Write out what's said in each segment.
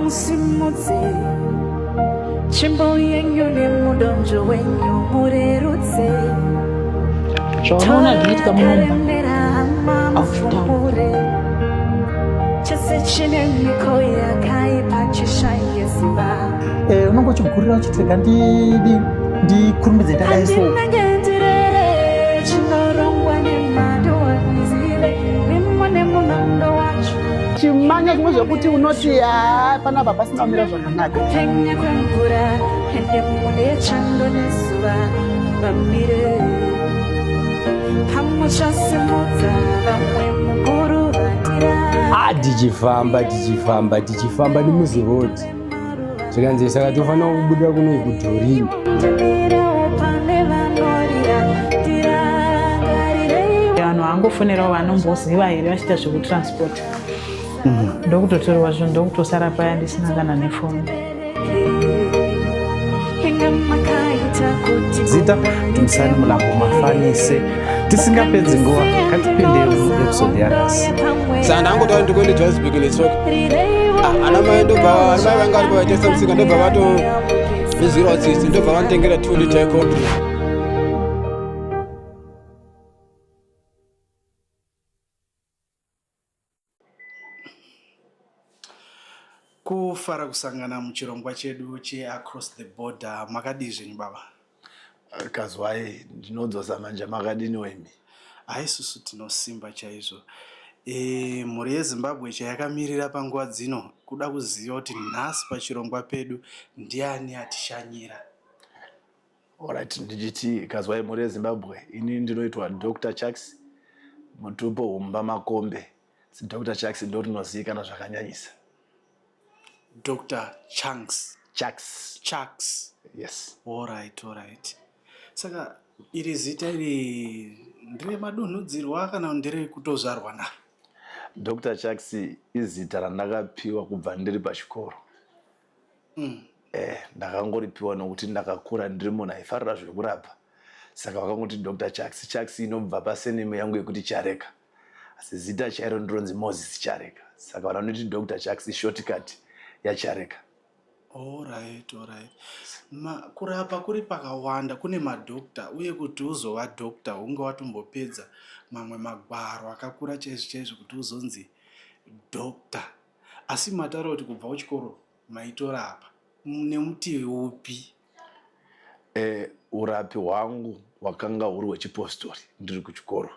Musimudze tsvimbo yenyu nemudonzvo wenyu murerutse. Zvaunoona zvinoitika muno Karemera Aufutaura. Chese chine miko yakaipa chishaye simba. Eh, unonge uchigurira uchiti rega ndidi ndikurumbidze ndadai so Handinenge ndirere chinorongwa nemhando handizive mimo nemunondo wacho. Chimanya chimwe zvekuti unoti haa panapa pasina kumira zvakanaka. Kupenya kwemvura ende mune chando nezuva vamire pamuchasimudza vamwe mukuruvatira. Ah, tichifamba tichifamba tichifamba nemuziroad zvikanzi saka tofanira kubuda kuno kudhorini. Ndimirewo pane vanorira ndirangarireiwo. Vanhu vangofonerawo vanomboziva here vachiita zvekutransport, ndokutotorwa zvinhu, ndokutosara paya ndisina kana nefoni. Inga makaita kuti Zita Dumisani Mulambo Mafanise. Tisingapedzi nguva, ngatipinde muepisode yanhasi. Saka ndangotaura ndikuende Johannesburg netsoka. Ana mai ndobva, ana mai vanga varipo vaitengesa musika, ndobva vatondizwirawo tsitsi, ndobva vanditengera 2 liter yecold drink. Kufara kusangana muchirongwa chedu cheAcross the Border. Makadii zvenyu baba? Kazwai, ndinodzosa manje, makadini wemi? Haisusu tinosimba chaizvo. Mhuri yeZimbabwe chayakamirira panguva dzino kuda kuziva kuti nhasi pachirongwa pedu ndiani atishanyira. Alright, ndichiti kazwai mhuri yeZimbabwe, ini ndinoitwa Dr Chucks, mutupo Humba Makombe. Dr Chucks ndo rinozivikanwa zvakanyanyisa. Dr Chunks. Chucks. Chucks. Yes. Alright. Saka iri zita iri nderemadunhudzirwa kana nderekutozvarwa naro? Dr Chucks izita randakapiwa kubva ndiri pachikoro. Ndakangoripiwa nokuti ndakakura ndiri munhu aifarira zvekurapa, saka vakangoti Dr Chucks. Chucks inobva pasurname yangu yekuti Chareka, asi zita chairo ndironzi Moses Chareka, saka vanhu vanoti Dr Chucks shortcut yaChareka. Alright. Kurapa kuri pakawanda, kune madhokta, uye kuti uzova dhokta hunge watombopedza mamwe magwaro akakura chaizvo chaizvo kuti uzonzi dhokta. Asi mataura kuti kubva kuchikoro maitorapa nemutivi upi? Urapi hwangu hwakanga huri hwechipostori ndiri kuchikoro.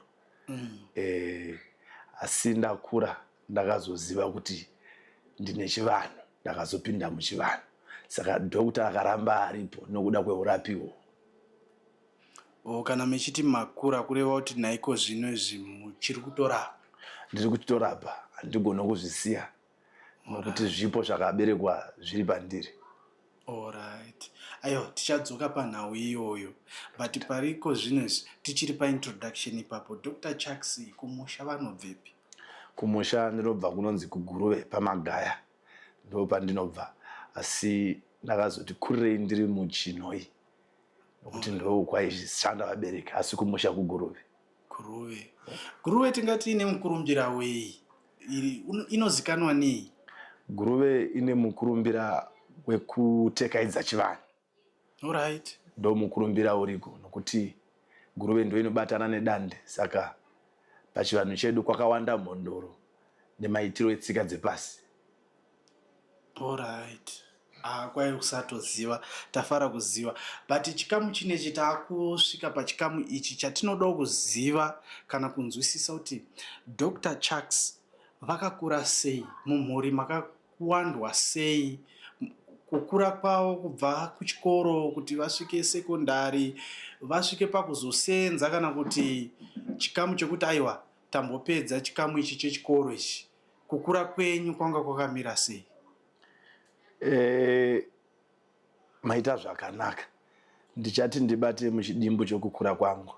Asi ndakura ndakazoziva kuti ndine chivanhu, ndakazopinda muchivanhu, saka dhokta akaramba aripo nokuda kweurapiwo. O, kana muchiti makura, kureva kuti naiko zvino izvi muchiri kutorapa? Ndiri kuchitorapa, handigoni kuzvisiya nokuti zvipo zvakaberekwa zviri pandiri. Alright. Aiwa, tichadzoka panhau iyoyo. But pariko zvino izvi tichiri paintroduction ipapo. Dr Chucks kumusha vanobvepi? Kumusha ndinobva kunonzi kuGuruve, paMagaya ndo pandinobva, asi ndakazoti kurirei ndiri muChinhoi nokuti ndo kwaishanda vabereki, asi kumusha kuGuruve. Guruve. Guruve tingati ine mukurumbira wei? Inozikanwa nei? Guruve ine mukurumbira wekutekaidza chivanhu. Ndo mukurumbira uriko nokuti Guruve ndo inobatana neDande, saka pachivanhu chedu kwakawanda mhondoro nemaitiro etsika dzepasi. Alright. Ah, kwai kusatoziva, tafara kuziva. But chikamu chinechi taakusvika pachikamu ichi chatinodawo kuziva kana kunzwisisa kuti Dr Chucks vakakura sei, mumhuri makawandwa sei, kukura kwavo kubva kuchikoro kuti vasvike sekondari, vasvike pakuzosenza kana kuti chikamu chekuti aiwa tambopedza chikamu ichi chechikoro ichi. Kukura kwenyu kwanga kwakamira sei? Maita zvakanaka. Ndichati ndibate muchidimbu chokukura kwangu.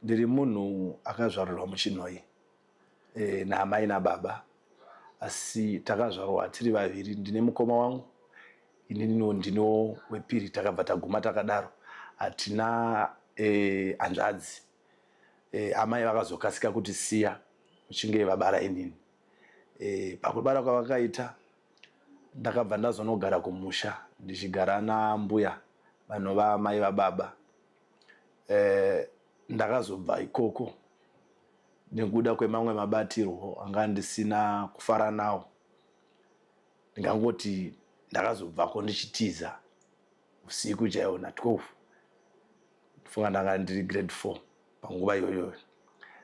Ndiri munhu akazvarirwa muChinhoyi naamai nababa, asi takazvarwa tiri vaviri. Ndine mukoma wangu, ininiwo ndiniwo wepiri. Takabva taguma takadaro, hatina hanzvadzi. Amai vakazokasika kutisiya muchinge vabara inini. Pakubara kwavakaita, Ndakabva ndazonogara kumusha ndichigara nambuya vanova amai vababa. Eh, ndakazobva ikoko nekuda kwemamwe mabatirwo anga ndisina kufara nawo. Ndingangoti ndakazobvako ndichitiza usiku chaiwo na 12 ndofunga ndanga ndiri grade 4 panguva iyoyo.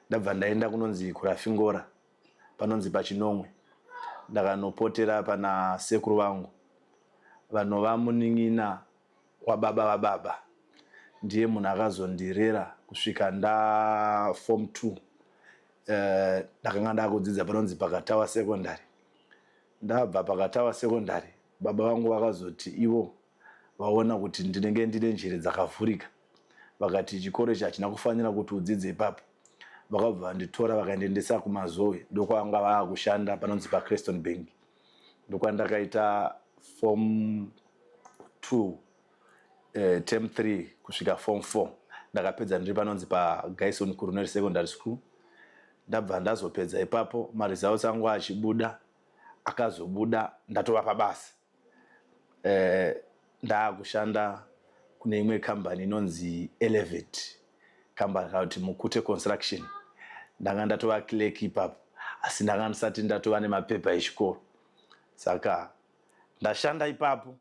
Ndabva ndaenda kunonzi kuRafingora panonzi paChinomwe. Ndakanopotera pana sekuru vangu vanova munin'ina wababa vababa. Ndiye munhu akazondirera kusvika nda form 2. Eh, ndakanga ndakudzidza panonzi paKatawa Secondary. Ndabva paKatawa Secondary baba vangu vakazoti ivo vaona kuti ndinenge ndine njere dzakavhurika vakati chikoro ichi hachina kufanira kuti udzidze ipapo. Vakabva vanditora vakandiendesa kuMazowe ndokwavanga vaakushanda panonzi paCreston Bank. Ndokwandakaita form 2 eh, term 3 kusvika form 4. Ndakapedza ndiri panonzi paGaison Kuruneri Secondary School. Ndabva ndazopedza ipapo maresults angu achibuda akazobuda ndatova pabasa. Eh, ndaakushanda kune imwe kambani inonzi Elevate kambani kana kuti Mukute Construction. Ndanga ndatova clerk ipapo asi ndanga ndisati ndatova nemapepa echikoro. Saka ndashanda ipapo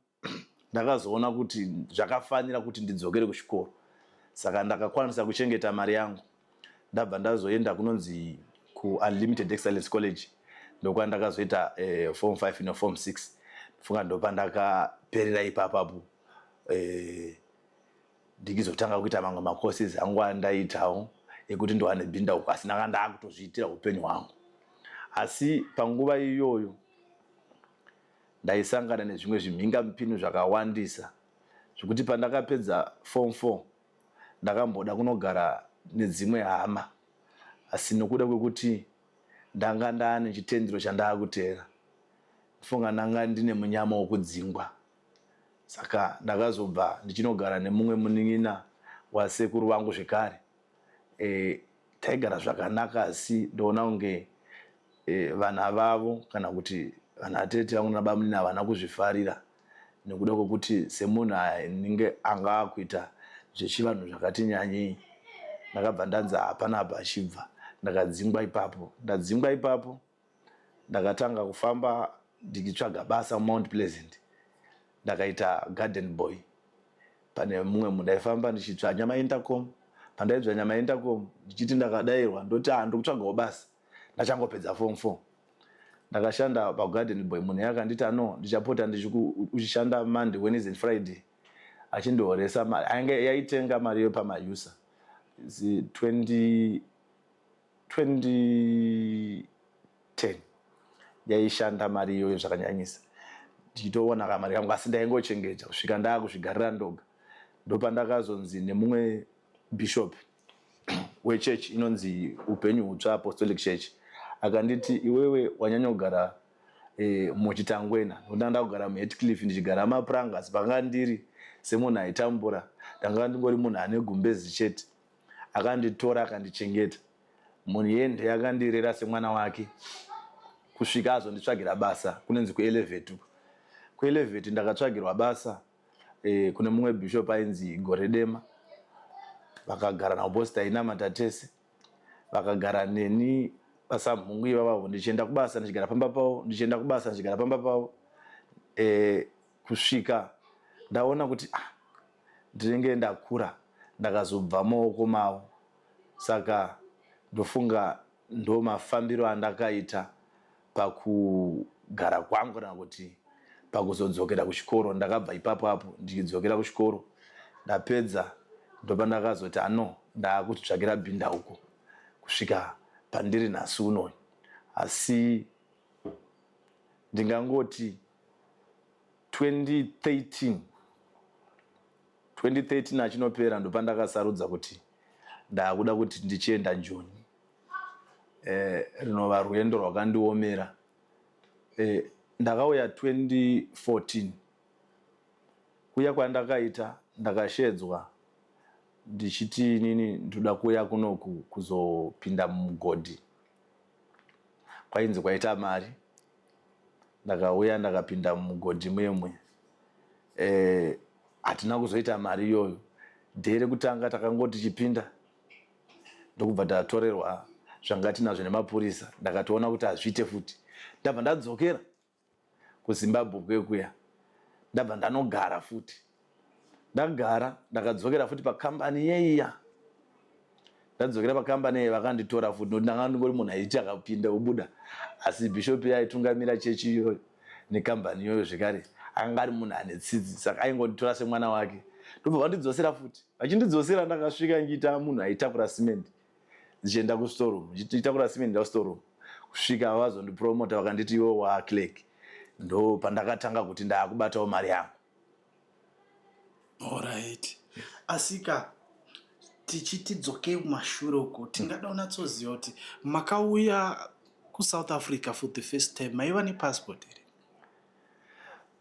ndakazoona kuti zvakafanira kuti ndidzokere kuchikoro. Saka ndakakwanisa kuchengeta mari yangu. Ndabva ndazoenda kunonzi kuUnlimited Excellence College ndokwandakazoita eh, form 5 no form 6. Funga ndopandakaperera ipapapo eh, ndikizotanga kuita mamwe macourses angu andaitawo ekuti ndiwane bhindauko asi ndanga ndakutozviitira upenyu hwangu. Asi panguva iyoyo ndaisangana nezvimwe zvimhingamupinyi zvakawandisa zvekuti pandakapedza form 4 ndakamboda kunogara nedzimwe hama asi nokuda kwekuti ndanga ndaane chitendero chandakuteera ndifunga ndanga ndine munyama wokudzingwa. Saka ndakazobva ndichinogara nemumwe munin'ina wasekuru vangu zvekare. E, taigara zvakanaka asi ndoona kunge e, vana vavo kana kuti vana tete vangu nabamunini havana kuzvifarira nekuda kwekuti semunhu anenge anga akuita zvechivanhu zvakati nyanyei ndakabva ndanzi hapana apa achibva ndakadzingwa ipapo. Ndadzingwa ipapo ndakatanga kufamba ndichitsvaga basa muMount Pleasant. Ndakaita garden boy pane mumwe munhu. Ndaifamba ndichitsvanya maintercom. Pandaidzvanya maintercom ndichiti ndakadairwa ndoti ah ndikutsvagawo basa. Ndachangopedza form 4. Ndakashanda pagarden boy munhu akanditi ano ndichapota ndichishanda Monday, Wednesday and Friday achindihoresa mari. Ainge yaitenga mari yepamaUSA. 20 2010 yaishanda mari iyoyo zvakanyanyisa ndichitoona kamari kangu asi ndaingochengeta kusvika ndaakuzvigarira ndoga. Ndopandakazonzi nemumwe bishop wechurch inonzi Upenyu Hutsva Apostolic Church akanditi iwewe wanyanya kugara e, muchitangwena ndokuti ndanga kugara muHatcliffe ndichigara mapuranga asi pakanga ndiri semunhu aitambura ndanga ndingori munhu ane gumbezi chete. Akanditora akandichengeta. Munhu iye ndiye akandirera semwana wake kusvika azonditsvagira basa kunonzi kuElevate. KuElevate ndakatsvagirwa basa e, kune mumwe bishop ainzi Goredema. Vakagara navo boss tainamata tese. Vakagara neni vasamhungu ivavavo ndichienda kubasa ndichigara pamba pavo ndichienda kubasa ndichigara pamba pavo e, kusvika ndaona kuti ah, ndinenge ndakura ndakazobva maoko mavo. Saka ndofunga ndo mafambiro andakaita pakugara kwangu kana kuti pakuzodzokera kuchikoro. Ndakabva ipapo apo ndichidzokera kuchikoro ndapedza ndopandakazoti ano ndakutsvagira bhindauko kusvika pandiri nhasi unoyu. Asi ndingangoti 2013 2013 achinopera ndopandakasarudza kuti ndakuda kuti ndichienda Njoni. Eh, rinova rwendo rwakandiomera. Eh, ndakauya 2014 kuya kwandakaita ndakashedzwa ndichiti inini ndoda kuuya kunoku kuzopinda mumugodhi kwainzi kwaita mari. Ndakauya ndakapinda mumugodhi muye muye. Eh, hatina kuzoita mari iyoyo. Day rekutanga takangoti tichipinda ndokubva tatorerwa zvanga tinazvo nemapurisa. Ndakatoona kuti hazviite futi. Ndabva ndadzokera kuZimbabwe kuye kuya. Ndabva ndanogara futi. Ndagara ndakadzokera futi pakambani yeiya. Ndadzokera pakambani yeiya vakanditora futi nokuti ndanga ndingori munhu aiti akapinda obuda. Asi bhishopi aitungamira chechi iyoyo nekambani iyoyo zvekare akanga ari munhu ane tsitsi saka aingonditora semwana wake. Ndobva vandidzosera futi. Vachindidzosera ndakasvika ndichiita munhu aitakura cement ndichienda kustoreroom ndichitakura cement nda kustoreroom kusvika vazondipromota vakanditi iwe wa clerk ndo pandakatanga kuti ndaakubatawo mari yangu. Alright. Asika tichiti dzokei kumashure uko tingada kunatsoziva kuti makauya kuSouth Africa for the first time maiva nepassport here?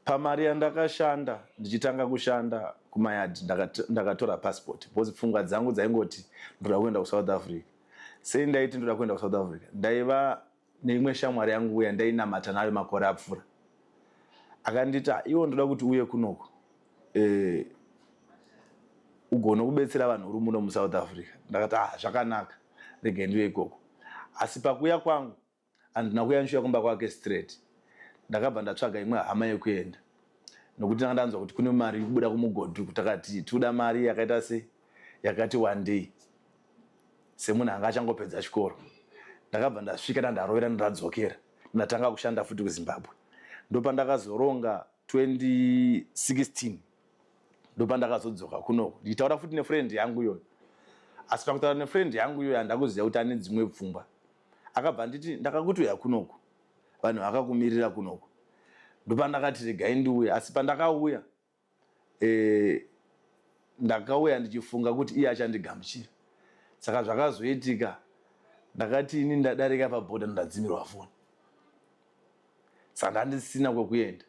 Pamari yandakashanda ndichitanga kushanda kumayadhi ndakatora passport because pfungwa dzangu dzaingoti ndoda kuenda kuSouth Africa. Sei ndaiti ndoda kuenda kuSouth Africa? Ndaiva neimwe shamwari yangu yandainamata nayo makore apfuura akanditi ah, iwo ndoda kuti uye kunoku e, ugone kubetsera vanhu uri muno musouth africa ndakati ah zvakanaka regai ndiuye ikoko asi pakuuya kwangu handina kuuya ndichiuya kumba kwake straight ndakabva ndatsvaga imwe hama yekuenda nokuti ndanga ndanzwa kuti kune mari ikubuda kumugodhi uku takati tikuda mari yakaita se yakati wandei semunhu anga achangopedza chikoro ndakabva ndasvika ndandarovera ndadzokera ndatanga kushanda futi kuzimbabwe ndopandakazoronga 2016 ndopandakazodzoka kunoko ndichitaura futi nefriend yangu iyoyo asi pakutaura nefriend yangu iyoyo handakuziva kuti ane dzimwe pfungwa akabva anditi ndakakuti uya kunoku vanhu vakakumirira kunoku ndopandakati regai ndiuye asi pandakauya e, ndakauya ndichifunga kuti iye achandigamuchira saka zvakazoitika ndakati ini ndadarika pabhodha ndadzimirwa foni saka ndandisina kwekuenda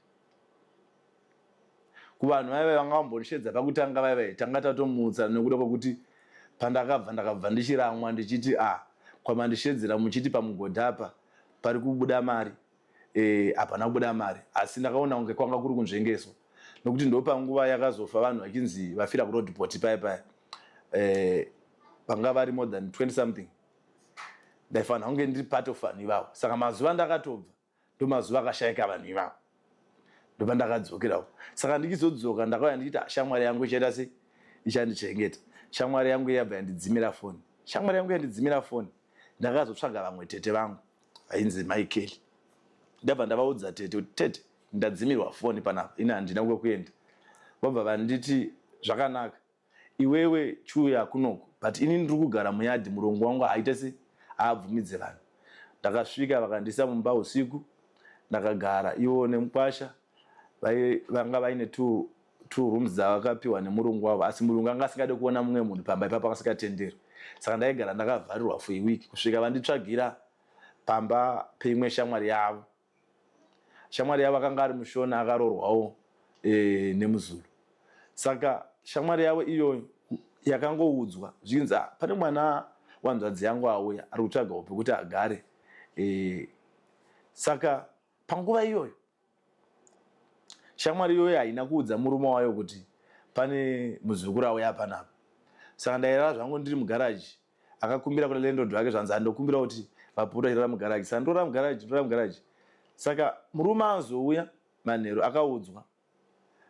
kuvanhu vaive vanga vambondishedza pakutanga vaive tanga tatomutsa nekuda kwekuti pandakabva ndakabva ndichiramwa ndichiti a ah, kwamandishedzera muchiti pamugodhi apa pari kubuda mari eh, hapana kubuda mari asi ndakaona kunge kwanga kuri kunzvengeswa nokuti ndopanguva yakazofa vanhu vachinzi vafira kuroadport paya paya eh, vanga vari more than 20 something ndaifanira kunge ndiri part of vanhu ivavo saka mazuva ndakatobva ndomazuva akashaika vanhu ivavo ndopandakadzokerawo saka ndichizodzoka ndakauya ndichiti ah, shamwari yangu ichaita sei ichandichengeta shamwari yangu yabva yandidzimira foni shamwari yangu yandidzimira foni ndakazotsvaga vamwe tete vangu vainzi Michael ndabva ndavaudza tete kuti tete ndadzimirwa foni panapa ini handina kwekuenda vabva vanditi zvakanaka iwewe chiuya kunoku but ini ndiri kugara muyadhi murongo wangu haaite se haabvumidze vanhu ndakasvika vakandiisa mumba usiku ndakagara ivo nemukwasha vanga vaine two two rooms dzavakapiwa nemurungu wavo asi murungu anga asingade kuona mumwe munhu pamba ipapo akasingatenderwi saka ndaigara ndakavharirwa for a week kusvika vanditsvagira pamba peimwe shamwari yavo shamwari yavo akanga ari mushona akaroorwawo e, nemuzulu saka shamwari yavo iyoyo yakangoudzwa zvichinzi ah, pane mwana wanzvadzi yangu auya ari kutsvagawo pekuti agare e, saka panguva iyoyo Shamwari iyoyo haina kuudza murume wayo kuti pane muzukuru auya panapa. Saka ndairara zvangu ndiri mugaraji. Akakumbira kuna landlord wake zvanzi andokumbira kuti vapota vachirara mugaraji. Saka ndorara mugaraji, ndorara mugaraji. Saka murume azouya manheru akaudzwa.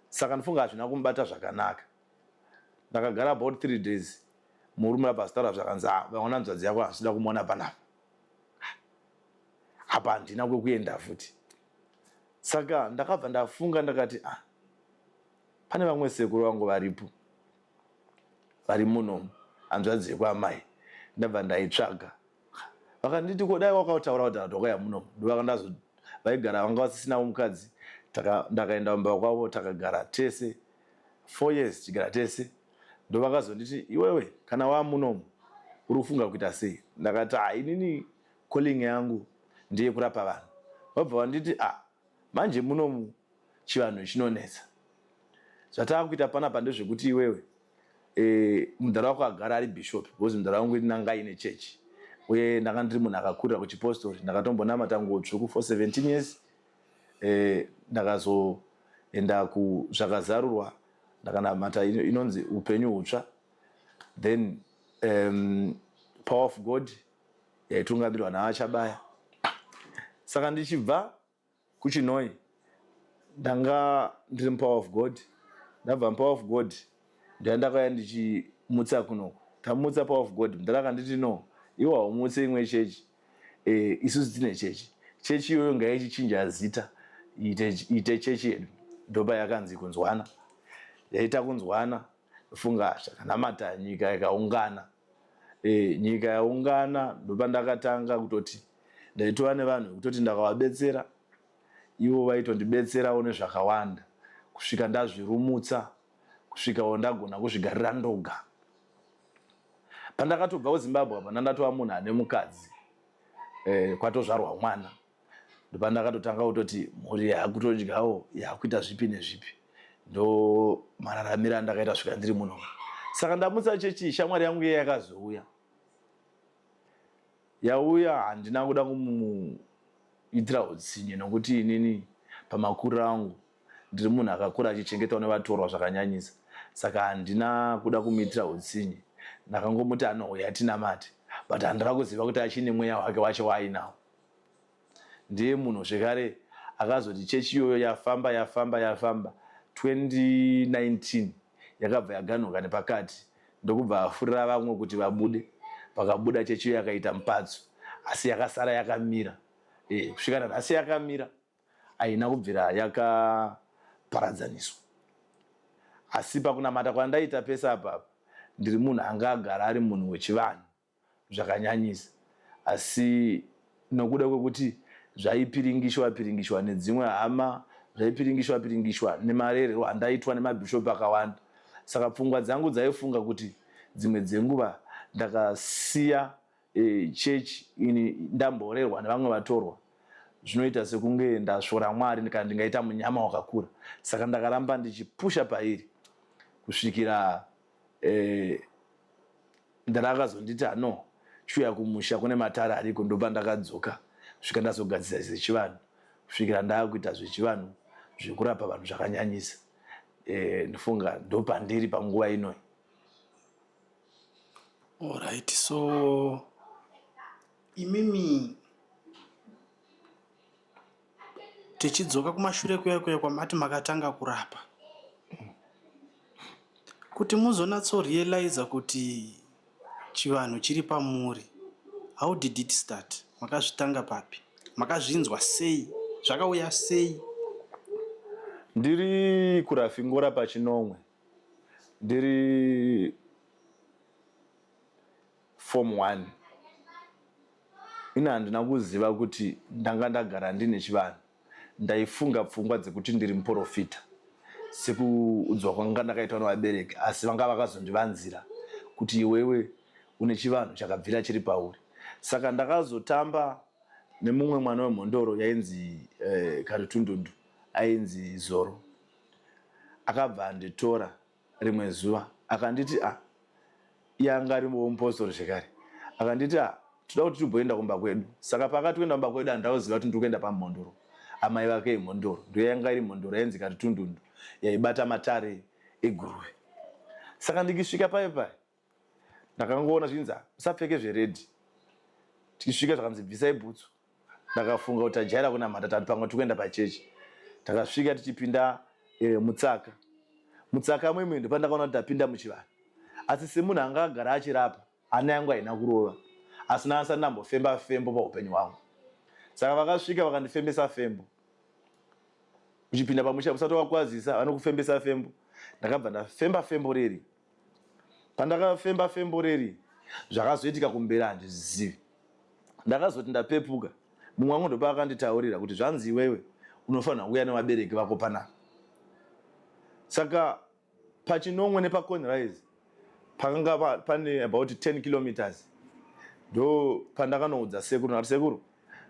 Saka ndifunga hazvina kumubata zvakanaka. Ndakagara about 3 days. Murume abva azotaura zvakanzi ah, vaona hanzvadzi yako hazvida kumuona panapa. Apa handina kwekuenda futi. Saka ndakabva ndafunga ndakati ah, pane vamwe sekuru vangu varipo vari munomu hanzvadzi yekwaamai ndabva ndaitsvaga vakanditi ko dai wakataura kuti ndakauya munomu ndovakandazo vaigara vanga vasisina mukadzi ndakaenda kumba kwavo takagara tese four years tichigara tese ndovakazonditi iwewe kana wamunomu uri kufunga kuita sei ndakati ah inini calling yangu ndeyekurapa vanhu vabva vanditi ah manje munomu chivanhu chinonetsa zvataakuita panapa ndezvekuti iwewe e, mudhara wako agara ari bishop because mudhara wangu ndanga ine church uye ndanga ndiri munhu akakurira kuchipostori ndakatombonamata nguo tsvuku for 17 years. E, ndakazoenda kuzvakazarurwa ndakanamata inonzi upenyu hutsva then um, power of god yaitungamirwa naachabaya saka ndichibva kuchinoi ndanga ndiri mupower of god ndabva mupower of god ndandakauya ndichimutsa kunoku tamutsa power of god mudhara akanditi no iwe haumutse imwe chechi e, isusu tine chechi chechi iyoyo ngayichichinja zita ite chechi yedu ndopa yakanzi kunzwana yaita kunzwana funga zvakanamata nyika ikaungana e, nyika yaungana ndopandakatanga kutoti ndaitova nevanhu vekutoti ndakavabetsera ivo vaitondibetserawo nezvakawanda kusvika ndazvirumutsa kusvikawo ndagona kuzvigarira ndoga pandakatobva kuzimbabwe apa ndandatova munhu ane mukadzi eh, kwatozvarwa mwana ndopandakatotanga kutoti mhuri yakutodyawo yakuita zvipi nezvipi ndo mararamiro andakaita svika ndiri muno saka ndamutsa chechi shamwari yangu iye yakazouya yauya handina kuda kumuitira utsinye nokuti inini pamakuriro angu ndiri munhu akakura achichengetwa nevatorwa zvakanyanyisa saka handina kuda kumuitira utsinye ndakangomuti anouya tinamate but handina kuziva kuti achine mweya wake wacho waainawo ndiye munhu zvekare akazoti chechi iyoyo yafamba yafamba yafamba 2019 yakabva yaganuka nepakati ndokubva afurira vamwe kuti vabude vakabuda chechi iyo yakaita mupatso asi yakasara yakamira e, kusvika nanhasi yakamira haina kubvira yakaparadzaniswa asi pakunamata kwandaita pese apapa ndiri munhu anga agara ari munhu wechivanhu zvakanyanyisa asi nokuda kwekuti zvaipiringishwa piringishwa nedzimwe hama zvaipiringishwa piringishwa nemarererwo andaitwa nemabhishopi akawanda saka pfungwa dzangu dzaifunga kuti dzimwe dzenguva ndakasiya e, chechi ini ndamborerwa nevamwe vatorwa zvinoita sekunge ndasvora mwari kana ndingaita munyama wakakura saka ndakaramba ndichipusha pairi kusvikira e, Ndara akazonditi ano chiuya kumusha kune matare ariko ndopandakadzoka kusvika ndazogadzisa zvechivanhu kusvikira ndaakuita zvechivanhu zvekurapa vanhu zvakanyanyisa e, ndifunga ndopandiri panguva inoi. Alright, so imimi tichidzoka kumashure kuya kuya kwamati makatanga kurapa kuti muzonatsorealiza kuti chivanhu chiri pamuri how did it start makazvitanga papi makazvinzwa sei zvakauya sei ndiri kurafingora pachinomwe ndiri form one Ini handina kuziva kuti ndanga ndagara ndine chivanhu. Ndaifunga pfungwa dzekuti ndiri muporofita sekuudzwa kwanga ndakaitwa nevabereki asi vanga vakazondivanzira kuti iwewe une chivanhu chakabvira chiri pauri. Saka ndakazotamba nemumwe mwana wemhondoro yainzi eh, Karutundundu ainzi Zoro akabva anditora rimwe zuva akanditi a ah, iye anga ari mupostori zvekare akanditi a ah, toda kuti timboenda kumba kwedu saka paakati kuenda kumba kwedu handauziva kuti ndiri kuenda pamhondoro amai vake imhondoro ndiyo yanga iri mhondoro yainzi katitundundu yaibata matare eguruve saka ndikisvika paye paye ndakangoona zvinzi ah, usapfeke zveredhi tikisvika zvakanzi bvisai bhutsu ndakafunga kuti tajaira kunamata tati pamwe tikuenda pachechi takasvika tichipinda e, mutsaka mutsaka mwimwe ndopandakaona kuti tapinda muchivanhu asi semunhu anga agara achirapa hana yangu haina kurova asi naasati ndambofemba fembo paupenyu hwangu saka vakasvika vakandifembesa fembo uchipinda pamusha usati wakwazisa vanokufembesa fembo ndakabva ndafemba fembo reri pandakafemba fembo reri zvakazoitika kumberi handizvizivi ndakazoti ndapepuka mumwe wangu ndopaakanditaurira kuti zvanzi iwewe unofanira kuuya nevabereki vako panapa saka pachinomwe nepaconrise pakanga pane about 10 kilometers ndo pandakanoudza sekuru ndakati sekuru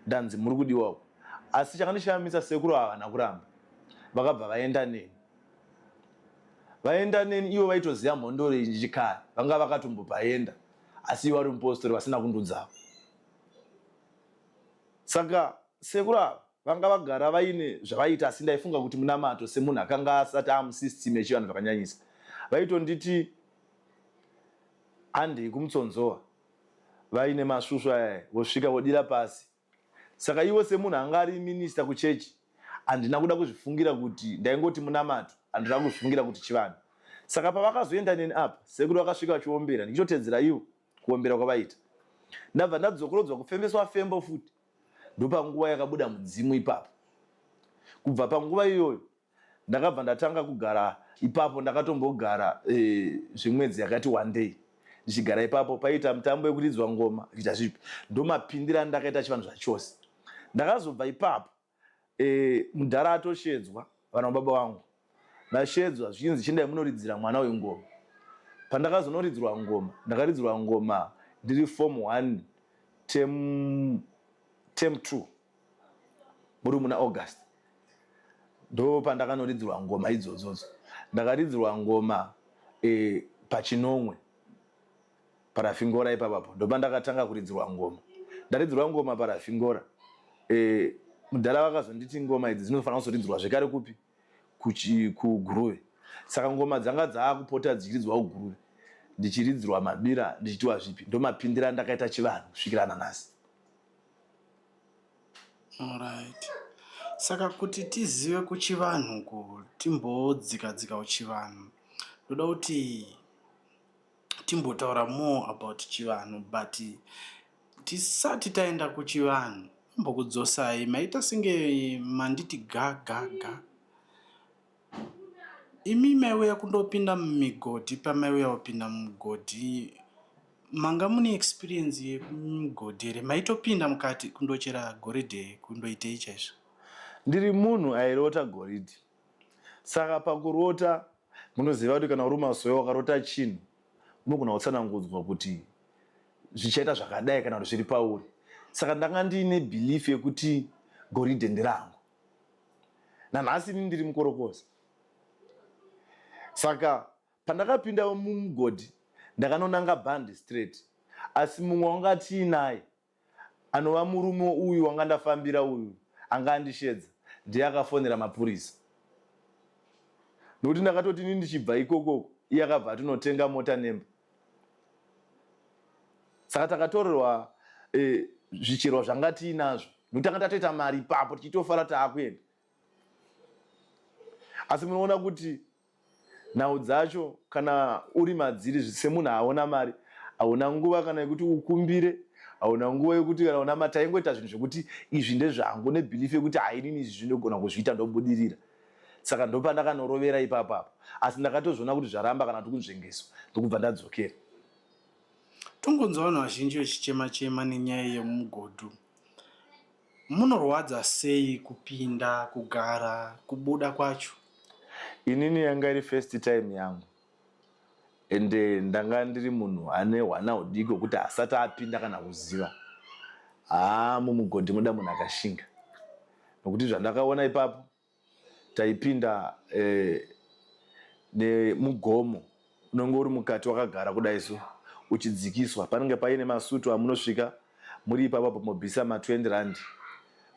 ndanzi muri kudiwa uko asi chakandishamisa sekuru havana kuramba vakabva vaenda neni vaenda neni ivo vaitoziva mhondoro iyi chikare vanga vakatombopaenda asi ivo vari mupostori vasina kundudzavo saka sekuru ava vanga vagara vaine zvavaiita asi ndaifunga kuti munamato semunhu akanga asati amusystem yechivanhu zvakanyanyisa. Vaitonditi handei kumutsonzowa vaine masvusvu aya vosvika vodira pasi. Saka ivo semunhu anga ari minister kuchechi handina kuda kuzvifungira kuti ndaingoti munamato handina kuzvifungira kuti chivanhu. Saka pavakazoenda neni apa sekuru vakasvika vachiombera ndichitotedzera ivo kuombera kwavaita. Ndabva ndadzokorodzwa kufembeswa fembo futi ndopanguva yakabuda mudzimu ipapo. Kubva panguva iyoyo Ndakabva ndatanga kugara ipapo ndakatombogara eh, zvemwedzi yakati wandei ndichigara ipapo paiita mutambo yekuridzwa ngoma kuita zvipi ndomapindira andakaita chivanhu zvachose ndakazobva ipapo eh, mudhara atoshedzwa vana baba vangu ndashedzwa zvichinzi chiendai munoridzira mwana uyu ngoma pandakazonoridzirwa ngoma ndakaridzirwa ngoma ndiri form 1 term term 2 muri muna August ndo pandakanoridzirwa ngoma idzodzodzo ndakaridzirwa ngoma e, pachinomwe parafingora ipapapo ndopandakatanga kuridzirwa ngoma ndaridzirwa ngoma parafingora e, mudhara vakazonditi ngoma idzi dzinofanira kuzoridzirwa zvekare kupi kuguruve saka ngoma dzanga dzaakupota dzichiridzwa kuguruve ndichiridzirwa mabira ndichitiwa zvipi ndomapindira ndakaita chivanhu kusvikira nanhasi Alright. Saka kuti tizive kuchivanhu uku timbodzika dzika kuchivanhu. Ndoda kuti timbotaura more about chivanhu but tisati taenda kuchivanhu imbokudzosai maita senge manditi ga ga ga. Imi maiuya kundopinda mumigodhi pamaiuya kupinda mumugodhi manga mune experience yekumugodhi here maitopinda mukati kundochera goridhe kundoitei chaizvo? Ndiri munhu airota goridhe saka pakurota munoziva kuti kana uri mumasowe wakarota chinhu unogona kutsanangudzwa kuti zvichaita zvakadai kana kuti zviri pauri saka ndanga ndiine belief yekuti goridhe nderangu nanhasi ini ndiri mukorokoza saka pandakapinda mumugodhi ndakanonanga bhandi straight asi mumwe wanga tiinaye anova murume uyu wanga ndafambira uyu anga andishedza ndiye akafonera mapurisa nokuti ndakatoti ini ndichibva ikokoko iye akabva atinotenga mota nemba saka takatorerwa eh, zvicherwa zvanga tiinazvo nokuti tanga tatoita mari ipapo tichitofara taakuenda asi munoona kuti nhau dzacho kana uri madziri semunhu aona mari hauna nguva kana yekuti ukumbire hauna nguva yekuti kana una mari taingoita zvinhu zvekuti izvi ndezvangu nebhilifu yekuti hainini izvi zvinogona kuzviita ndobudirira saka ndopandakanorovera ipapo apo asi ndakatozviona kuti zvaramba kana kuti kunzvengeswa ndokubva ndadzokera Tongonzwa vanhu vazhinji vachichema chema nenyaya yemugodhu. Munorwadza sei kupinda, kugara, kubuda kwacho? Inini yanga iri first time yangu ende ndanga ndiri munhu ane hwana hudiki hwekuti asati apinda kana kuziva haa mumugodhi munoda munhu akashinga nokuti zvandakaona ipapo taipinda eh, nemugomo unenge uri mukati wakagara kudai so uchidzikiswa panenge paine masutu amunosvika muri ipapo apo mobvisa ma 20 rand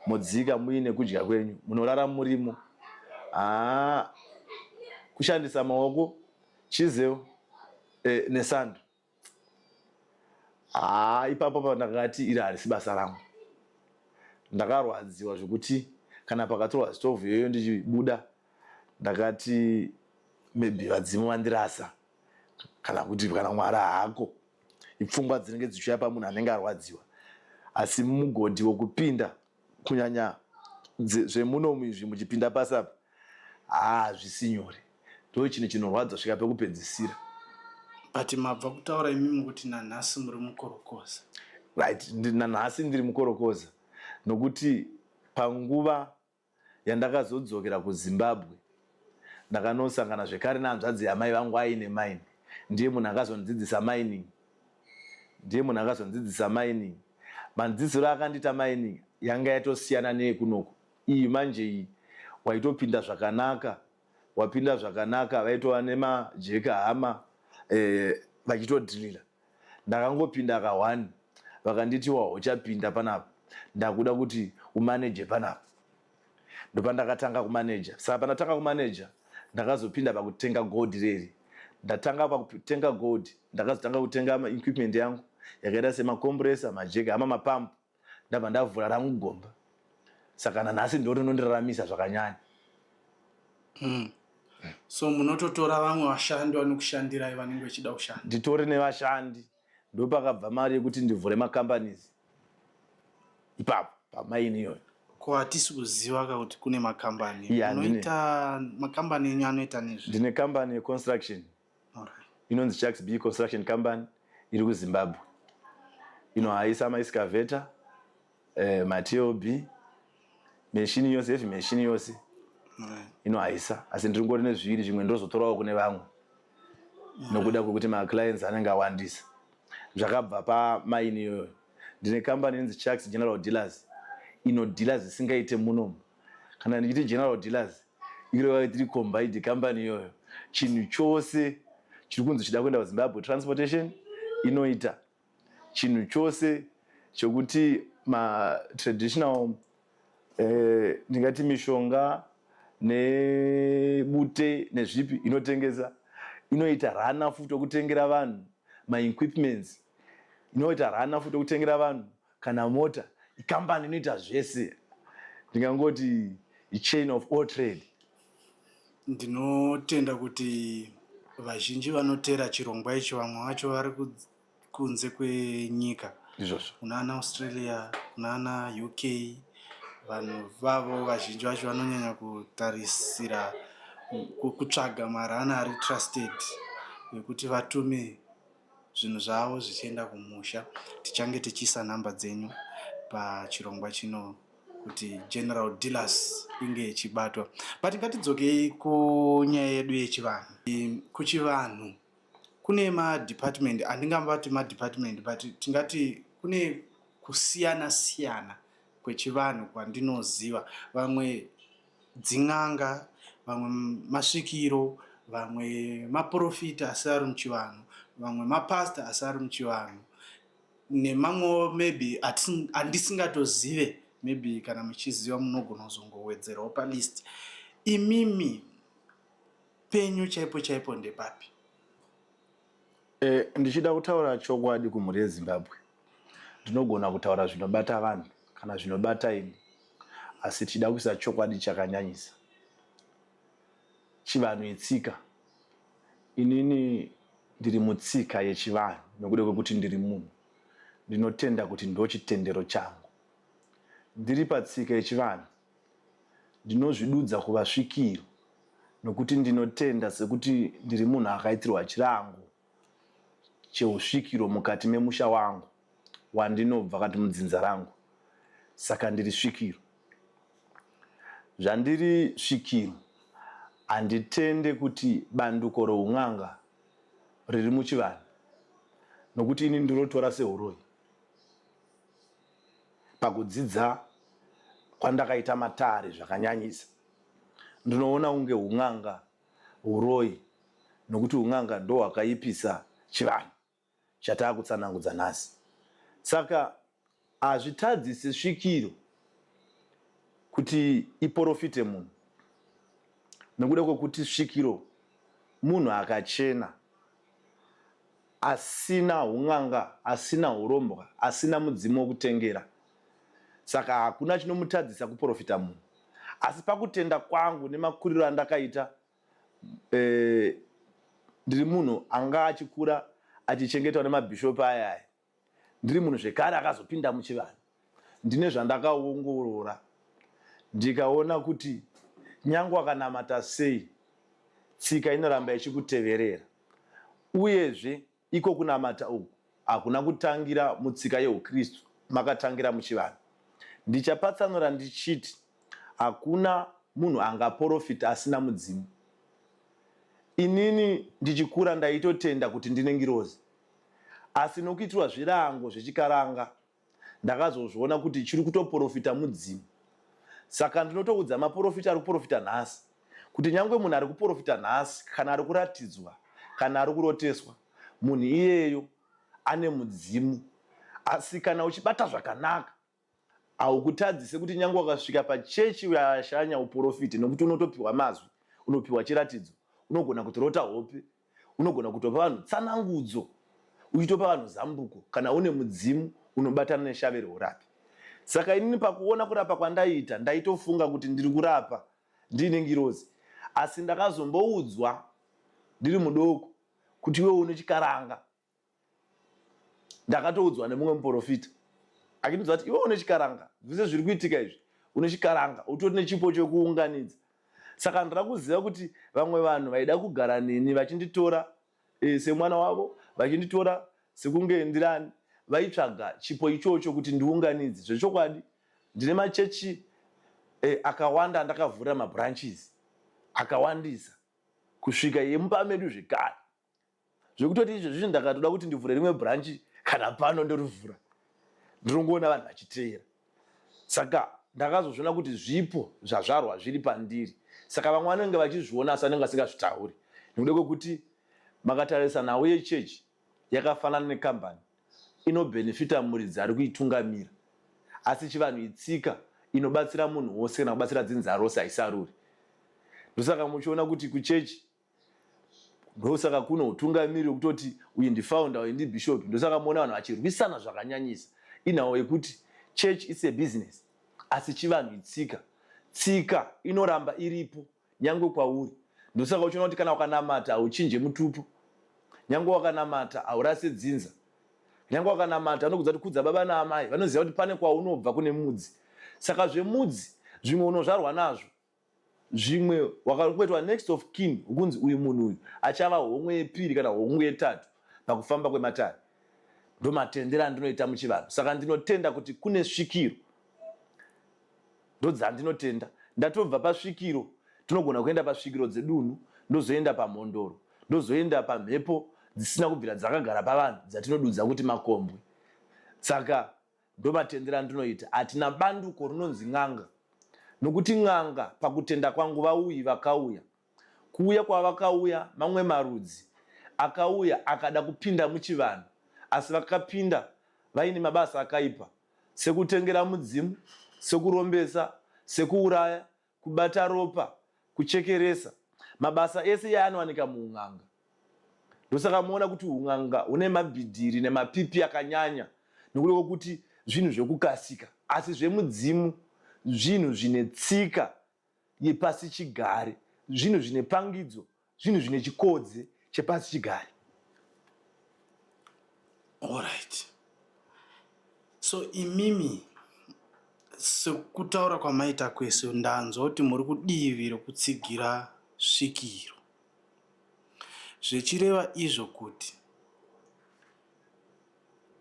modzika muine kudya kwenyu munorara murimo haa kushandisa maoko chizel eh, nesando haa ipapo pa ndakati iri harisi basa rangu ndakarwadziwa zvekuti kana pakatorwa stovhu iyoyo ndichibuda ndakati maybe vadzimu vandirasa kana kuti kana mwari haako ipfungwa dzinenge dzichiuya pamunhu anenge arwadziwa asi mugodhi wokupinda kunyanya zvemunomu izvi muchipinda pasi apa haa hazvisi nyore ndo chinhu chinorwadza svika pekupedzisira but mabva kutaura imimi kuti nanhasi muri mukorokoza right nanhasi ndiri mukorokoza nokuti panguva yandakazodzokera kuzimbabwe ndakanosangana zvekare nehanzvadzi yamai vangu aine mine ndiye munhu akazondidzidzisa mining ndiye munhu akazondidzidzisa mining mandidzidziro akandiita mining yanga yatosiyana neyekunoku iyi manje iyi waitopinda zvakanaka wapinda zvakanaka vaitova nemajeka hama eh, vachitodhilila ndakangopinda ka one vakanditi wa uchapinda panapa ndakuda kuti umaneje panapa. Ndopandakatanga kumaneja. Saka pandatanga kumaneja ndakazopinda pakutenga gold reri. Ndatanga pakutenga gold, ndakazotanga kutenga equipment yangu yakaita semacompressor, majeki, hama mapampu. Ndabva ndavhura rangu gomba. Saka nanhasi ndorinondiraramisa zvakanyanya. So munototora vamwe vashandi vanokushandirai vanenge vachida kushanda? Nditori nevashandi. Ndopakabva mari yekuti ndivhure macompanies ipapo pamaini iyoyo. Ko hatisi kuziva ka kuti kune makambani? Yeah, Munoita makambani enyu anoita nezvi? Ndine kambani yeconstruction. Inonzi Chucks B Construction Company, iri kuZimbabwe. Inohaisa maexcavator, maTLB, machine yose, heavy machine yose inohaisa. Asi ndiri ngori nezviviri, zvimwe ndozotorawo kune vamwe nokuda kwekuti maclients anenge awandisa. Zvakabva pamaini iyoyo. Ndine kambani inonzi Chucks General Dealers, inodhila zvisingaite munomu. Kana ndichiti General Dealers, ireva tiri combined company iyoyo. Chinhu chose chiri kunzi chida kuenda kuZimbabwe, transportation inoita. Chinhu chose chokuti matraditional, ndingati mishonga nebute nezvipi, inotengesa. Inoita rana futi okutengera vanhu maequipments, inoita rana futi okutengera vanhu kana mota. Ikambani inoita zvese, ndingangoti chain of all trade. Ndinotenda kuti vazhinji vanotera chirongwa ichi, vamwe vacho vari kunze kwenyika. Izvozvo. Kunana Australia, kunana UK. Vanhu vavo vazhinji vacho vanonyanya kutarisira kutsvaga marana ari trusted ekuti vatume zvinhu zvavo zvichienda kumusha. Tichange tichiisa nhamba dzenyu pachirongwa chino kuti General Dealers inge ichibatwa. But ngatidzokei kunyaya yedu yechivanhu. Kuchivanhu kune madepartment, handingambati madepartment, but tingati kune kusiyana siyana kwechivanhu kwandinoziva. Vamwe dzin'anga, vamwe masvikiro, vamwe maprofita asi ari muchivanhu, vamwe mapasta asi ari muchivanhu, nemamwewo maybe andisingatozive. Maybe kana muchiziva munogona kuzongowedzerawo palist. Imimi penyu chaipo chaipo ndepapi? Ndichida kutaura chokwadi kumhuri yeZimbabwe, ndinogona kutaura zvinobata vanhu kana zvinobata ini, asi tichida kuisa chokwadi chakanyanyisa. Chivanhu itsika. Inini ndiri mutsika yechivanhu nekuda kwekuti ndiri munhu ndinotenda kuti ndo chitendero changu. Ndiri patsika yechivanhu, ndinozvidudza kuva svikiro nokuti ndinotenda sekuti ndiri munhu akaitirwa chirango cheusvikiro mukati memusha wangu wandinobva, kati mudzinza rangu. Saka ndiri svikiro. Zvandiri svikiro, handitende kuti banduko roun'anga riri muchivanhu, nokuti ini ndinotora seuroyi. Pakudzidza kwandakaita matare zvakanyanyisa, ndinoona kunge un'anga uroyi, nokuti un'anga ndohwakaipisa chivanhu chataakutsanangudza nhasi. Saka hazvitadzise svikiro kuti iporofite munhu, nekuda kwekuti svikiro munhu akachena, asina un'anga, asina urombwa, asina mudzimu wokutengera. Saka hakuna chinomutadzisa kuporofita munhu. Asi pakutenda kwangu nemakuriro andakaita, ndiri munhu anga achikura achichengetwa nemabhishopi aya aya. Ndiri munhu zvekare akazopinda muchivanhu. Ndine zvandakaongorora ndikaona kuti nyange akanamata sei, tsika inoramba ichikuteverera. Uyezve iko kunamata uku hakuna kutangira mutsika yeUkristu, makatangira muchivanhu. Ndichapatsanura ndichiti hakuna munhu angaporofita asina mudzimu. Inini ndichikura ndaitotenda kuti ndine ngirozi, asi nokuitirwa zvirango zvechikaranga ndakazozviona kuti chiri kutoporofita mudzimu. Saka ndinotoudza maporofita ari kuporofita nhasi kuti nyangwe munhu ari kuporofita nhasi, kana ari kuratidzwa, kana ari kuroteswa, munhu iyeyo ane mudzimu. Asi kana uchibata zvakanaka, Haukutadzise kuti nyange wakasvika pachechi uyashanya uporofite nokuti unotopiwa mazwi, unopiwa chiratidzo, unogona kutorota hope, unogona kutopa vanhu tsanangudzo, uchitopa vanhu zambuko kana une mudzimu unobatana neshave reurapi. Saka inini pakuona kurapa kwandaiita ndaitofunga kuti ndiri kurapa ndiine ngirozi, asi ndakazomboudzwa ndiri mudoko kuti iwe une chikaranga. Ndakatoudzwa nemumwe muprofita achindiudza kuti iwe une chikaranga, zvese zviri kuitika izvi une chikaranga, utori nechipo chekuunganidza. Saka ndira kuziva kuti vamwe vanhu vaida kugara neni vachinditora e, semwana wavo, vachinditora sekunge ndirani, vaitsvaga chipo ichocho kuti ndiunganidze. Zvechokwadi ndine machechi e, akawanda andakavhurira mabranches akawandisa kusvika yemumba medu zvekare zvekutoti izvezvi ndakatoda kuti ndivhure rimwe branch kana pano ndorivhura ndinongoona vanhu vachiteera saka ndakazozviona kuti zvipo zvazvarwa zviri pandiri saka vamwe vanenge vachizviona asi vanenge vasingazvitauri nekuda kwekuti makatarisa nhau yechechi yakafanana nekambani inobhenefita muridzi ari kuitungamira asi chivanhu itsika inobatsira munhu wose kana kubatsira dzinza rose haisaruri ndosaka muchiona kuti kuchechi ndosaka kuno utungamiri wekutoti uyu ndifounder uyu ndibishop ndosaka muona vanhu vachirwisana zvakanyanyisa inhau yekuti church is a business asi chivanhu itsika tsika inoramba iripo nyangwe kwauri ndosaka uchiona kuti kana wakanamata hauchinje mutupo nyangwe wakanamata haurase dzinza nyangwe wakanamata vanokudza kuti kudza baba naamai vanoziva kuti pane kwaunobva kune mudzi saka zvemudzi zvimwe unozvarwa nazvo Zvimwe wakakuitwa next of kin ukunzi uyu munhu uyu achava homwe yepiri kana homwe yetatu pakufamba kwematare. Ndomatendero andinoita muchivanhu. Saka ndinotenda kuti kune svikiro. Ndodzandinotenda. Ndatobva pasvikiro tinogona kuenda pasvikiro dzedunhu ndozoenda pamhondoro ndozoenda pamhepo dzisina kubvira dzakagara pavanhu dzatinodudza kuti makombwe. Saka Ndomatendero andinoita. Hatina banduko rinonzi n'anga. Nokuti n'anga pakutenda kwangu vauyi vakauya. Kuuya kwavakauya mamwe marudzi akauya akada kupinda muchivanhu asi vakapinda vaine mabasa akaipa sekutengera mudzimu, sekurombesa, sekuuraya, kubata ropa, kuchekeresa, mabasa ese iye anowanika muun'anga. Ndosaka muona kuti un'anga hune mabhidhiri nemapipi akanyanya nekuda kwekuti zvinhu zvekukasika, asi zvemudzimu zvinhu zvine tsika yepasi chigare, zvinhu zvine pangidzo, zvinhu zvine chikodze chepasi chigare. Alright. So imimi sekutaura kwamaita kwese ndanzwa kuti muri kudivi rokutsigira svikiro. Zvichireva izvo kuti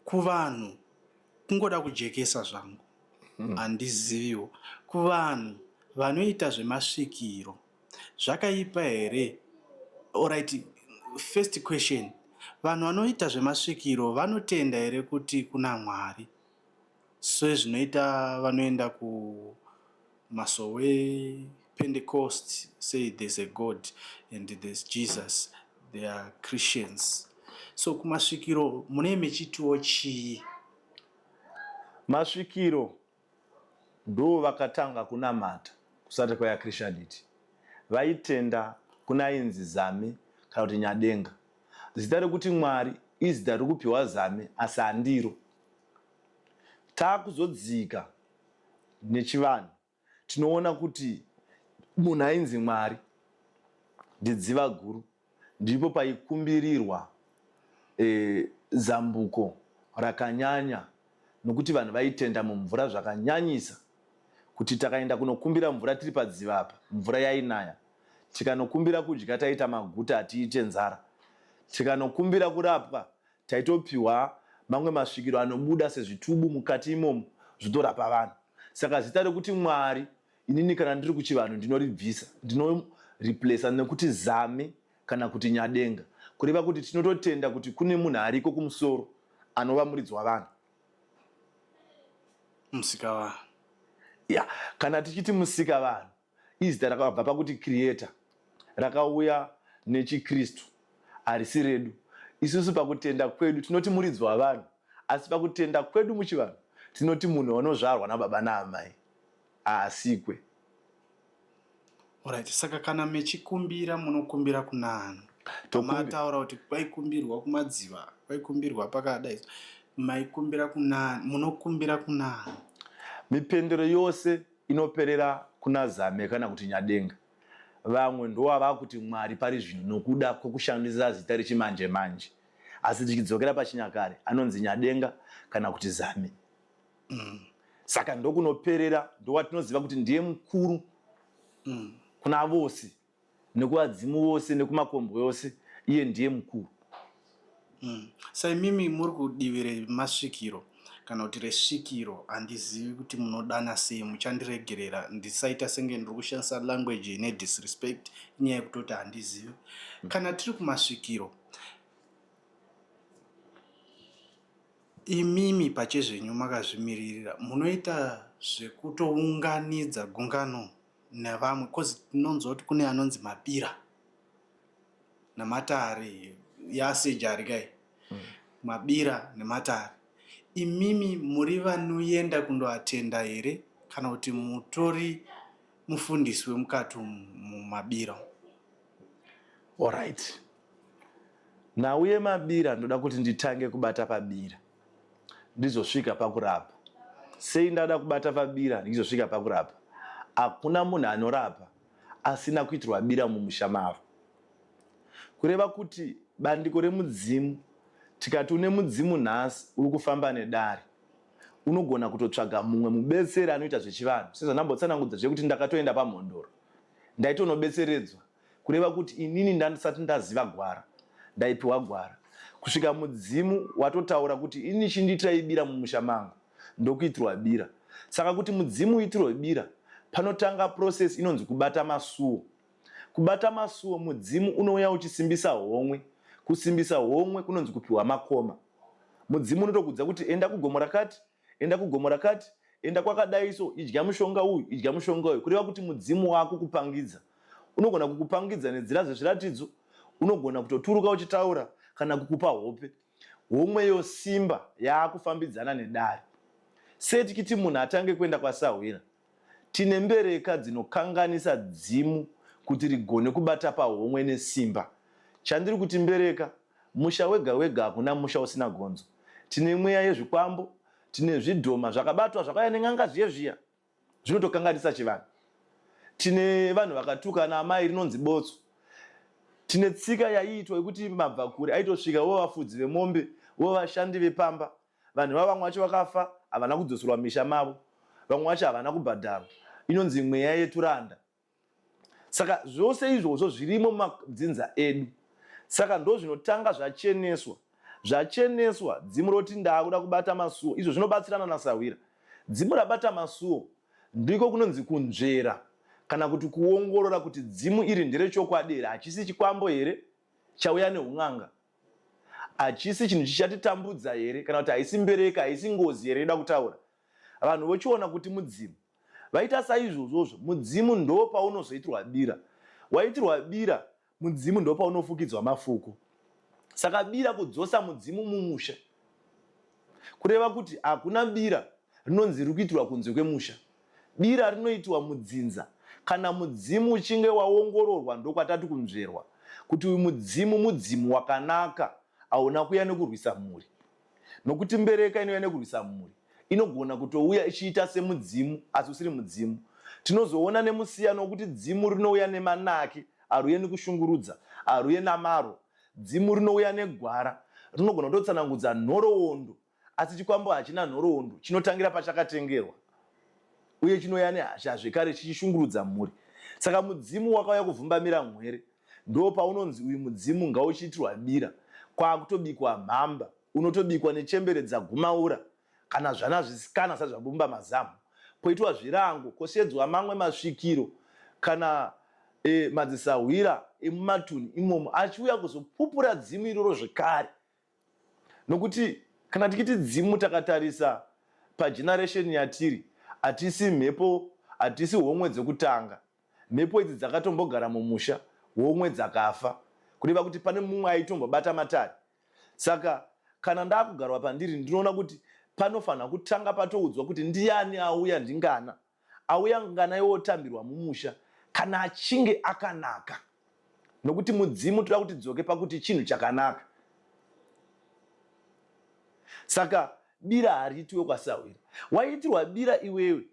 kuvanhu kungoda kujekesa zvangu handiziviwo kuvanhu vanoita zvemasvikiro Zvakaipa here? Alright, first question. Vanhu vanoita zvemasvikiro vanotenda here kuti kuna Mwari? Sezvinoita vanoenda kumasowe, Pentecost, say there's a God and there's Jesus, they are Christians. So kumasvikiro munee mechitiwo chii? Masvikiro Ndovakatanga kunamata kusati kwaya Christianity. Vaitenda kune ainzi Zame kana kuti Nyadenga. Zita rekuti Mwari izita ririkupiwa Zame asi handiro. Takuzodzika nechivanhu tinoona kuti munhu ainzi Mwari ndiDziva guru. Ndipo paikumbirirwa e, zambuko rakanyanya nokuti vanhu vaitenda mumvura zvakanyanyisa kuti takaenda kunokumbira mvura tiri padziva apa mvura yainaya tikanokumbira kudya taita maguta hatiite nzara tikanokumbira kurapwa taitopiwa mamwe masvikiro anobuda sezvitubu mukati imomo zvotorapa vanhu saka zita rekuti mwari Inini kana ndiri kuchivanhu ndinoribvisa ndinoreplacer nekuti Zame kana kuti Nyadenga kureva kuti tinototenda kuti kune munhu ariko kumusoro anova muridzi wavanhu. Musikavanhu. Ya, kana tichiti musikavanhu izita rakabva pakuti creator rakauya nechiKristu harisi redu. Isusu pakutenda kwedu tinoti muridzi wavanhu asi pakutenda kwedu muchivanhu. Tinoti munhu anozvarwa nababa naamai haasikwe. Alright, saka kana mechikumbira munokumbira kuna ani? Mataura kuti kwaikumbirwa kumadziva, kwaikumbirwa pakadai. Maikumbira kuna ani? Munokumbira kuna ani? Mipendero yose inoperera kuna Zame kana kuti Nyadenga. Vamwe ndowava kuti Mwari pari zvino nokuda kwekushandisa zita rechimanje manje. Asi tichidzokera pachinyakare anonzi Nyadenga kana kuti Zame. Saka ndokunoperera ndowatinoziva kuti ndiye mukuru kuna vose nekuvadzimu vose nekumakombwe ose iye ndiye mukuru. Saimimi muri kudivi remasvikiro kana kuti resvikiro handizivi kuti munodana sei muchandiregerera ndisaita senge ndiri kushandisa language ine disrespect inyaya yekutoti handizivi. Kana tiri kumasvikiro Imimi pachezvenyu makazvimiririra munoita zvekutounganidza gungano nevamwe coz tinonzwa kuti kune anonzi mabira namatare yasejari kai mabira nematare imimi muri vanoenda kundoatenda here kana kuti mutori mufundisi wemukati umu mumabira umu? Alright. Nhau yemabira ndoda kuti nditange kubata pabira ndizosvika pakurapa. Sei ndada kubata pabira ndichizosvika pakurapa? Hakuna munhu anorapa asina kuitirwa bira mumusha mavo. Kureva kuti bandiko remudzimu, tikati une mudzimu nhasi uri kufamba nedare, unogona kutotsvaga mumwe mubetseri anoita zvechivanhu. Sezvandambotsanangudza zvekuti ndakatoenda pamhondoro, ndaitonobetseredzwa Kureva kuti inini ndandisati ndaziva gwara ndaipiwa gwara kusvika mudzimu watotaura kuti ini chindiitirai bira mumusha mangu ndokuitirwa bira. Saka kuti mudzimu uitirwe bira panotanga process inonzi kubata masuo. Kubata masuo mudzimu unouya uchisimbisa homwe. Kusimbisa homwe kunonzi kupiwa makoma. Mudzimu unotokudza kuti enda kugomo rakati enda kugomo rakati enda kwakadai so idya mushonga uyu idya mushonga uyu kureva kuti mudzimu wako kupangidza unogona kukupangidza nenzira zvezviratidzo unogona kutoturuka uchitaura kana kukupa hope homwe yosimba yaakufambidzana nedare sei tikiti munhu atange kuenda kwasahwira tine mbereka dzinokanganisa dzimu kuti rigone kubata pahomwe nesimba chandiri kuti mbereka Musha wega wega hakuna musha usina gonzo. Tine mweya yezvikwambo, tine zvidhoma zvakabatwa zvakauya nen'anga zviye zviya zvinotokanganisa chivanhu. Tine vanhu vakatuka naamai rinonzi botso. Tine tsika yaiitwa yekuti mabvakure aitosvika vo vafudzi vemombe vo vashandi vepamba. Vanhu ivavo vamwe vacho vakafa havana kudzoserwa misha mavo, vamwe vacho havana kubhadharwa. Inonzi mweya yeturanda. Saka zvose izvozvo zvirimo mumadzinza edu. Saka ndozvinotanga zvacheneswa. Zvacheneswa, dzimu roti ndaakuda kubata masuo. Izvo zvinobatsirana nasahwira. Dzimu rabata masuo ndiko kunonzi kunzvera kana kuti kuongorora kuti dzimu iri nderechokwadi here, hachisi chikwambo here chauya neun'anga, hachisi chinhu chichatitambudza here, kana kuti haisi mbereka, haisi ngozi here inoda kutaura. Vanhu vochiona kuti mudzimu. Vaita saizvozvozvo, mudzimu ndopaunozoitirwa bira. Waitirwa bira, mudzimu ndopaunofukidzwa mafuko. Saka bira kudzosa mudzimu mumusha. Kureva kuti hakuna bira rinonzi riri kuitirwa kunze kwemusha. Bira rinoitiwa mudzinza kana mudzimu uchinge waongororwa ndokwatati kunzverwa kuti uyu mudzimu mudzimu wakanaka hauna kuya nekurwisa mhuri. Nokuti mbereka inouya nekurwisa mhuri inogona kutouya ichiita semudzimu asi usiri mudzimu. Tinozoona nemusiyano wekuti dzimu rinouya nemanake haruye nekushungurudza, haruye namaro. Dzimu rinouya negwara rinogona kutotsanangudza nhorowondo asi chikwambo hachina nhorowondo, chinotangira pachakatengerwa uye chinouya nehasha zvekare chichishungurudza mhuri. Saka mudzimu wakauya kuvhumbamira mhwere Ndopaunonzi uyu mudzimu ngauchiitirwa bira kwakutobikwa mhamba unotobikwa nechembere dzagumaura kana zvana zvisikana zvisati zvabumba mazamu poitwa zvirango kosedzwa mamwe masvikiro kana e, madzisahwira emumatunhu imomo achiuya kuzopupura dzimu iroro zvekare nokuti kana tichiti dzimu takatarisa pageneration yatiri hatisi mhepo hatisi homwe dzekutanga Mhepo idzi dzakatombogara mumusha womwe dzakafa kureva kuti pane mumwe aitombobata matare. Saka kana ndakugarwa pandiri ndinoona kuti Panofanira kutanga patoudzwa kuti ndiani auya ndingana. Auya ngana iwe otambirwa mumusha kana achinge akanaka. Nokuti mudzimu toda kuti dzoke pakuti chinhu chakanaka. Saka bira hariitiwe kwasahwira. Waiitirwa bira iwewe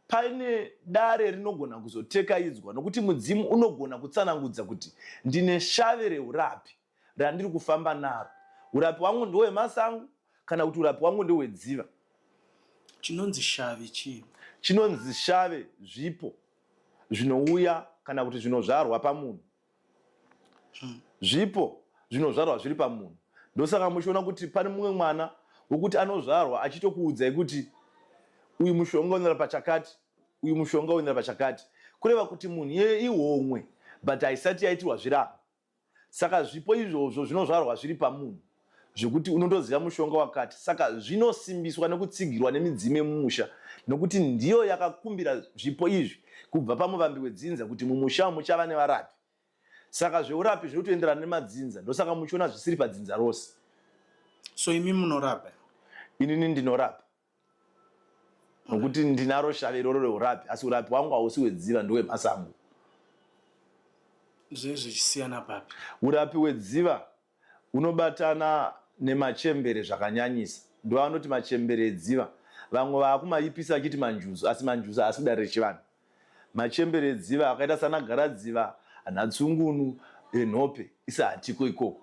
Pane dare rinogona kuzotekaidzwa nokuti mudzimu unogona kutsanangudza kuti ndine shave reurapi randiri kufamba naro. Urapi hwangu ndehwemasango kana kuti urapi hwangu ndehwedziva. Chinonzi shavi chii? Chinonzi shave zvipo zvinouya kana kuti zvinozvarwa pamunhu. Zvipo zvinozvarwa zviri pamunhu. Ndosaka muchiona kuti pane mumwe mwana wekuti anozvarwa achitokuudzai kuti uyu mushonga unorapa chakati, uyu mushonga unorapa chakati. Kureva kuti munhu iyeye ihomwe but haisati yaitirwa zvirango. Saka zvipo izvozvo zvinozvarwa zviri pamunhu zvekuti unotoziva mushonga wakati. Saka zvinosimbiswa nekutsigirwa nemidzimu yemumusha nokuti ndiyo yakakumbira zvipo izvi kubva pamuvambi wedzinza kuti mumusha umu muchava nevarapi. Saka zveurapi zvinotoenderana nemadzinza ndosaka muchiona zvisiri padzinza rose. So imi munorapa? Inini ndinorapa nokuti ndinaro shave iroro reurapi asi urapi hwangu hausi hwedziva ndowemasango. Zve zvichisiyana papi? Urapi hwedziva unobatana nemachembere zvakanyanyisa ndovanoti machembere edziva vamwe vaakumaipisa vachiti manjuzu asi manjuzu haasi kudare rechivanhu machembere edziva akaita sana garadziva anatsungunu enhope isi hatiko ikoko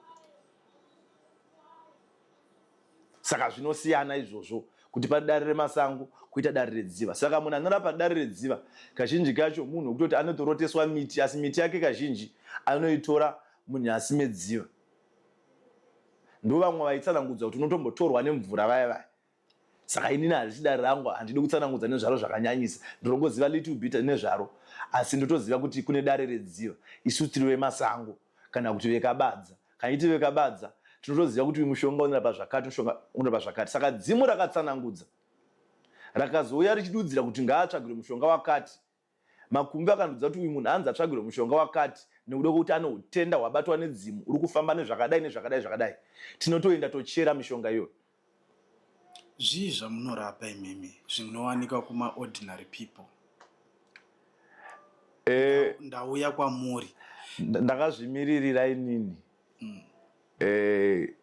saka zvinosiyana izvozvo kuti padare remasango kuita dare redziva saka munhu anorapa dare redziva kazhinji kacho munhu wekutoti anotoroteswa miti asi miti yake kazhinji anoitora munyasi medziva ndovamwe vaitsanangudza kuti unotombotorwa nemvura vaya vaya saka inini harisi dare rangu handidi kutsanangudza nezvaro zvakanyanyisa ndinongoziva little bit nezvaro asi ndotoziva kuti kune dare redziva isu tiri vemasango kana kuti vekabadza kana iti vekabadza tinotoziva kuti uyu mushonga unorapa zvakati mushonga unorapa zvakati saka dzimu rakatsanangudza rakazouya richidudzira kuti ngaatsvagirwe mushonga wakati Makumbi akandiudza kuti uyu munhu hanzi atsvagirwe mushonga wakati nekuda kwekuti ane utenda hwabatwa nedzimu uri kufamba nezvakadai nezvakadai zvakadai. Tinotoenda tochera mishonga iyoyo. Zvii zvamunorapa imimi zvinowanikwa kuma ordinary people? Eh, ndauya kwamuri. Ndakazvimiririra inini. Eh,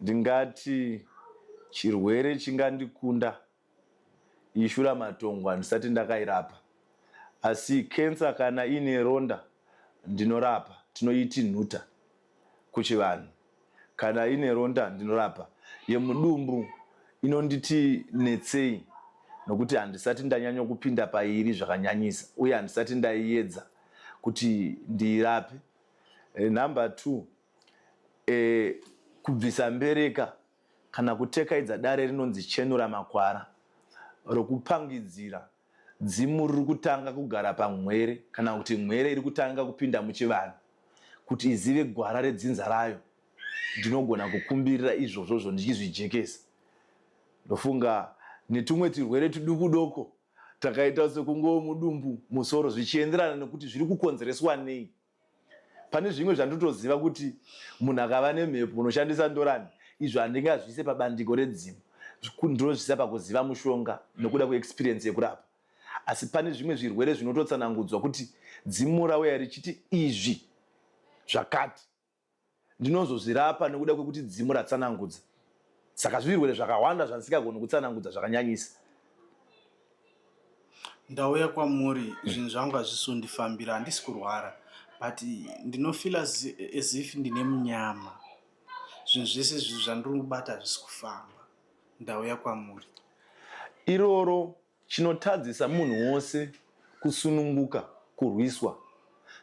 ndingati chirwere chingandikunda Iyi shuramatongo handisati ndakairapa asi cancer kana iine ronda ndinorapa tinoiti nhuta kuchivanhu kana ine ronda ndinorapa. Yemudumbu inonditi netsei nokuti handisati ndanyanyokupinda pairi zvakanyanyisa uye handisati ndaiedza kuti ndiirape. Number 2 kubvisa mbereka kana kutekaidza dare rinonzi chenura makwara rokupangidzira dzimu riri kutanga kugara pamwere kana kuti mwere iri kutanga kupinda muchivanhu kuti izive gwara redzinza rayo ndinogona kukumbirira izvozvozvo ndichizvijekesa ndofunga netumwe twirwere tuduku doko takaita sekungowo mudumbu musoro zvichienderana nekuti zviri kukonzereswa nei Pane zvimwe zvandotoziva kuti munhu akava nemhepo unoshandisa ndorani izvo handingazviise pabandiko redzimu ndinozviisa pakuziva mushonga nokuda kweexperience yekurapa asi pane zvimwe zvirwere zvinototsanangudzwa kuti dzimu rauya richiti izvi zvakati ndinozozvirapa nekuda kwekuti dzimu ratsanangudza saka zvirwere zvakawanda zvandisingagoni kutsanangudza zvakanyanyisa Ndauya kwamuri zvinhu zvangu hazvisi kundifambira handisi kurwara but ndinofila as if ndine munyama zvinhu zvese izvi zvandiri kubata hazvisi kufamba ndauya kwamuri. Iroro Chinotadzisa munhu wose kusununguka kurwiswa.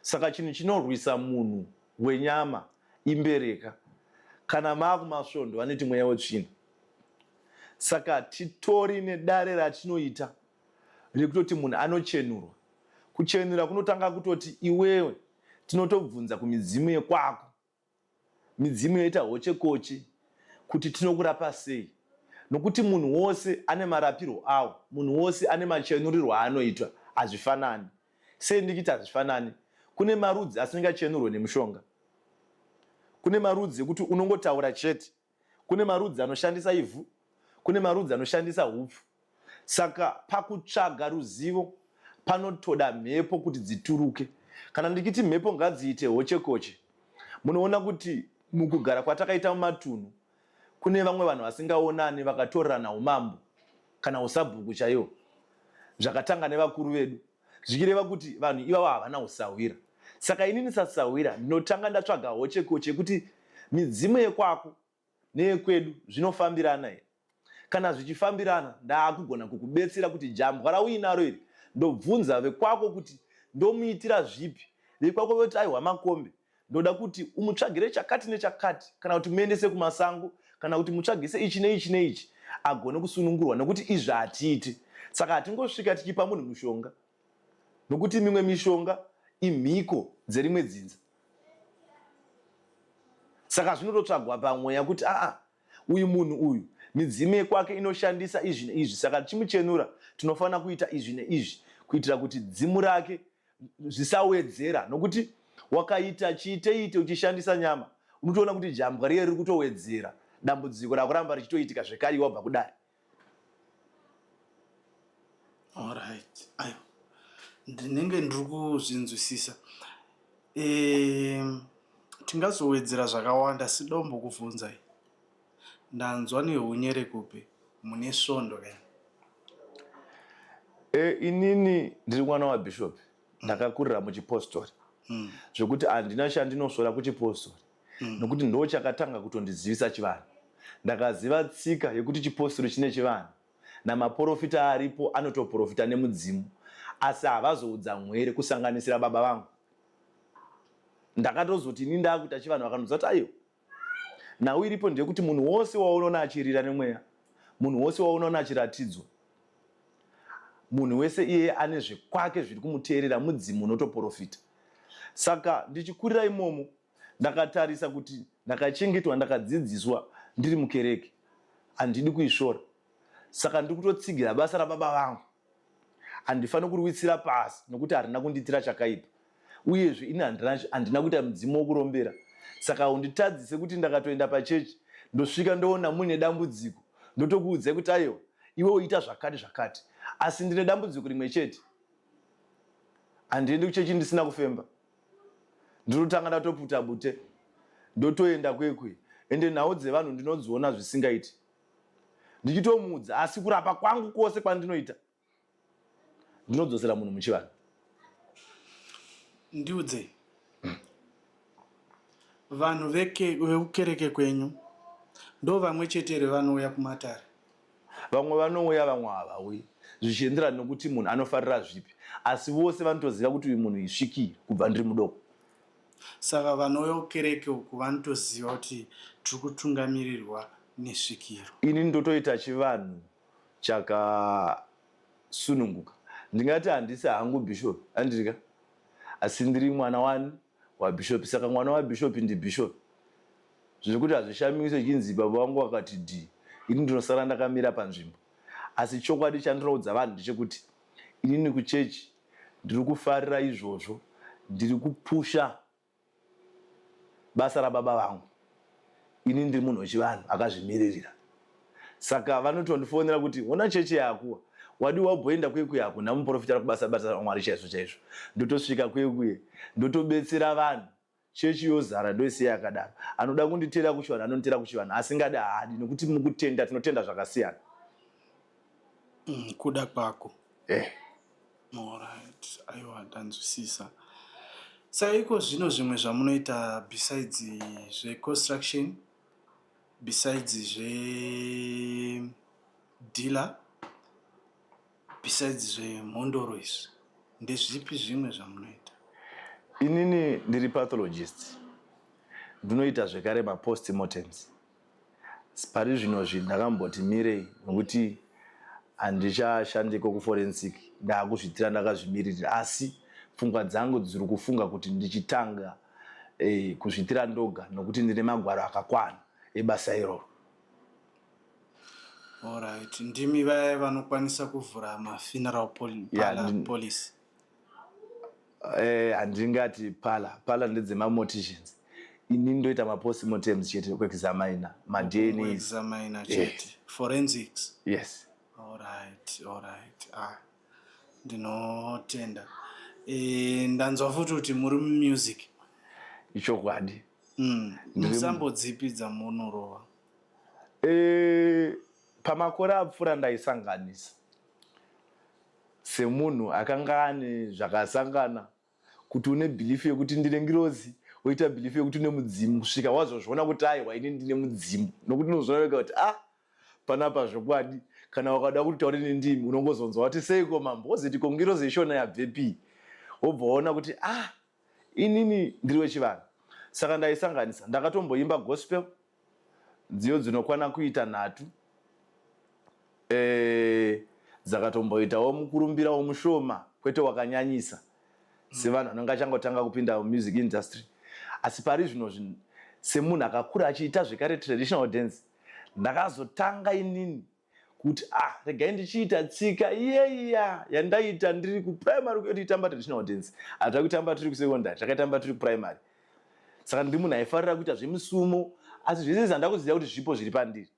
Saka chinhu chinorwisa munhu wenyama imbereka. Kana maakumasvondo vanoti mweya wetsvina. Saka titori nedare ratinoita rekutoti munhu anochenurwa. Kuchenura kunotanga kutoti iwewe tinotobvunza kumidzimu yekwako Midzimu yoita hochekoche kuti tinokurapa sei nokuti munhu wose ane marapirwo awo, munhu wose ane machenurirwo aanoitwa, hazvifanani. Sei ndichiti hazvifanani? Kune marudzi asingachenurwe nemushonga. Kune marudzi ekuti unongotaura chete. Kune marudzi anoshandisa ivhu. Kune marudzi anoshandisa hupfu. Saka pakutsvaga ruzivo panotoda mhepo kuti dzituruke. Kana ndichiti mhepo ngadziite hochekoche, munoona kuti mukugara kwatakaita mumatunhu kune vamwe vanhu vasingaonani vakatorerana umambo kana usabhuku chaiwo zvakatanga nevakuru vedu zvichireva kuti vanhu ivavo havana usahwira. Saka inini sasahwira ndinotanga ndatsvaga hochekoche yekuti midzimu yekwako neyekwedu zvinofambirana here? Kana zvichifambirana ndaakugona kukubetsera kuti jambwa rauinaro iri ndobvunza vekwako kuti ndomuitira zvipi, vekwako voti aiwa Makombe ndoda kuti umutsvagire chakati nechakati kana kuti muendese kumasango kana kuti mutsvagise ichi neichi neichi agone kusunungurwa nekuti izvi hatiiti. Saka hatingosvika tichipa munhu mushonga nokuti mimwe mishonga imhiko dzerimwe dzinza. Saka zvinototsvagwa pamweya kuti aa uyu munhu uyu midzimu yekwake inoshandisa izvi neizvi saka tichimuchenura tinofanira kuita izvi neizvi kuitira kuti dzimu rake zvisawedzera nokuti wakaita chiiteite uchishandisa nyama unotoona kuti jambwa riye riri kutowedzera dambudziko rakuramba richitoitika zvekare wabva kudare. Alright, ayo ndinenge ndiri kuzvinzwisisa. E, tingazowedzera zvakawanda asi dombokubvunzai. Ndanzwa nehunyerekupe mune svondo kai? E, inini ndiri mwana wabhishopi ndakakurira muchipostori zvekuti handina chandinosvora kuchipostori nokuti ndo chakatanga kutondizivisa chivanhu. Ndakaziva tsika yekuti chipostori chine chivanhu namaporofita aripo anotoporofita nemudzimu asi havazoudza mhwere kusanganisira baba vangu. Ndakatozoti ini ndakuita chivanhu vakandiudza kuti aiwa Nhau iripo ndeyekuti munhu wose waunoona achirira nemweya, munhu wose waunoona achiratidzwa, munhu wese iyeye ane zvekwake zviri kumuteerera, mudzimu unotoporofita. Saka ndichikurira imomo ndakatarisa kuti ndakachengetwa ndakadzidziswa ndiri mukereke, handidi kuisvora. Saka ndiri kutotsigira basa rababa vangu. Handifaniri kuriwisira pasi nokuti harina kundiitira chakaipa. Uyezve ini handina kuita mudzimu wokurombera. Saka haunditadzise kuti ndakatoenda pachechi ndosvika ndoona muine dambudziko ndotokuudzai kuti aiwa iwe uita zvakati zvakati. Asi ndine dambudziko rimwe chete. Handiendi kuchechi ndisina kufemba. Ndinotanga ndatoputa bute ndotoenda kwekwe ende nhau dzevanhu ndinodziona zvisingaiti. Ndichitomuudza asi kurapa kwangu kwose kwandinoita ndinodzosera munhu muchivanhu. Ndiudze vanhu vekukereke kwenyu ndo vamwe chete here vanouya kumatare? Vamwe vanouya vamwe havauyi zvichienderana nokuti munhu anofarira zvipi asi vose vanotoziva kuti uyu munhu isvikiro kubva ndiri mudoko. Saka vanouya kukereke uku vanotoziva kuti tiri kutungamirirwa nesvikiro. Ini ndotoita chivanhu chakasununguka. Ndingati handisi hangu bishop andika asi ndiri mwana wani wabishop saka mwana wabishop ndibishop zvekuti hazvishamiso chinzi baba vangu vakati dhi ini ndinosara ndakamira panzvimbo asi chokwadi chandinoudza vanhu ndechekuti inini kuchechi ndiri kufarira izvozvo ndiri kupusha basa rababa vangu ini ndiri munhu wechivanhu akazvimiririra saka vanotondifonera kuti hona chechi yakuwa wadii wabhoenda kwekuye hakuna muprofita ari kubasa basa ramwari chaizvo chaizvo ndotosvika kwekuye ndotobetsera vanhu chechi yozara ndoisiya yakadaro anoda kunditeera kuchivanhu anonditeera kuchivanhu asingadi haadi nekuti mukutenda tinotenda zvakasiyana Kuda kwako eh. Alright, aiwa ndanzwisisa. Saka iko zvino zvimwe zvamunoita besides zveconstruction, besides zvedealer, besides zvemhondoro izvi, ndezvipi zvimwe zvamunoita? Inini ndiri pathologist, ndinoita zvekare mapostmortems. Pari zvino zvi ndakamboti mirei nokuti handichishandiko kuforensic ndaakuzviitira ndakazvimiririra asi pfungwa dzangu dziri kufunga kuti ndichitanga eh, kuzviitira ndoga nokuti ndine magwaro akakwana ebasa iroro. Alright, ndimi vaya vanokwanisa kuvhura mafuneral Yeah, parlor policy. Eh, handingati parlor, parlor ndedzemamorticians. Ini ndoita mapostmortems chete kuexamina maDNAs. Examina chete. Forensics. Yes. Alright, alright. Ah. Ndinotenda. E, ndanzwa futi kuti muri mumusic. Ichokwadi. Musambo dzipi dzamunorova? E, pamakore apfuura ndaisanganisa semunhu akanga ane zvakasangana kuti une belief yekuti ndine ngirozi, woita belief yekuti une mudzimu, kusvika wazozviona kuti aiwa, ini ndine mudzimu, nokuti unozviona wega kuti ah, panapa zvokwadi. Kana wakada kuti taure nendimi, unongozonzwa kuti seiko mambo, wozoti ko ngirozi yeshona yabvepi, wobva waona kuti ah, inini ndiri wechivanhu. Saka ndaisanganisa. Ndakatomboimba gospel nziyo dzinokwana kuita 3, dzakatomboitawo mukurumbira womushoma, kwete wakanyanyisa sevanhu vanenge achangotanga kupinda mumusic industry. Asi pari zvino, semunhu akakura achiita zvekare traditional dance, ndakazotanga inini kuti ah, regai ndichiita tsika iyeiya yandaita ndiri kuprimary kwedu, itamba traditional dance. Hatida kutamba tiri kusecondary, takaitamba tiri kuprimary. Saka ndiri munhu aifarira kuita zvemusumo, asi zvese izvi handakuziva kuti zvipo zviri pandiri.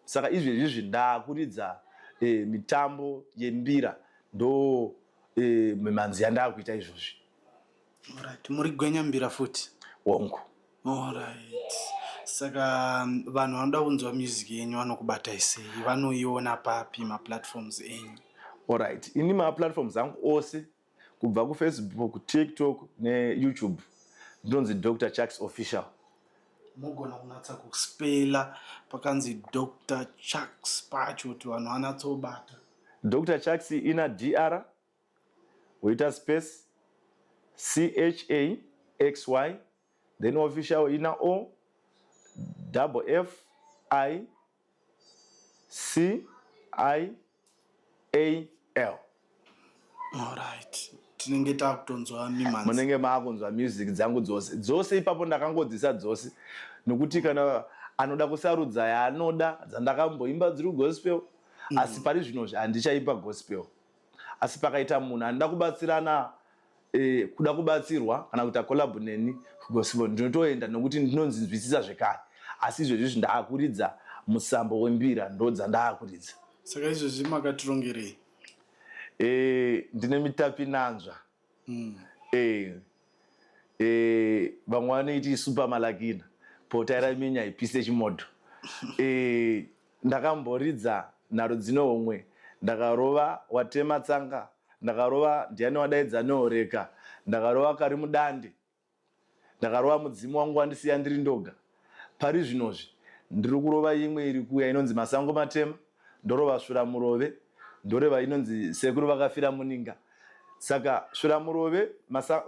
Saka izvezvizvi ndaakuridza mitambo yembira, ndo mimhanzi yandaakuita izvozvi. Alright, muri gwenya mbira futi? Wongu. Alright. Saka vanhu vanoda kunzwa music yenyu vanokubatai sei? Vanoiona papi, maplatforms enyu? Alright, ini maplatforms angu ose kubva kuFacebook, TikTok neYouTube ndinonzi Dr Chucks Official. Mogona kunatsa kuspela pakanzi Dr Chucks pacho kuti vanhu vanatsobata. Dr Chucks ina Dr, woita space, C H A X Y, then official ina O double F I C I A L. Alright, tinenge takutonzwa mimhanzi. Munenge maakunzwa music dzangu dzose dzose ipapo. Ndakangodzisa dzose nokuti kana anoda kusarudza yaanoda, dzandakamboimba dziri gospel. Asi pari zvinozvi handichaimba gospel, asi pakaita munhu anoda kubatsirana, kuda kubatsirwa kana kuita collab neni gospel, ndinotoenda nokuti ndinonzinzwisisa zvekare. Asi izvezvizvi ndaakuridza musambo wembira, ndo dzandaakuridza. Saka izvezvi makatirongerei? Ndine mitapinanzva. Vamwe vanoiti super malakina potaira minya ipise chimodho. Ndakamboridza nharo dzinohomwe, ndakarova watema tsanga, ndakarova ndiani wadaidza nehoreka, ndakarova kari mudande, ndakarova mudzimu wangu wandisiya ndiri ndoga. Pari zvinozvi ndiri kurova imwe iri kuuya inonzi Masango Matema, ndorova Svura Murove, ndoreva inonzi Sekuru Vakafira Muninga. Saka Svura Murove,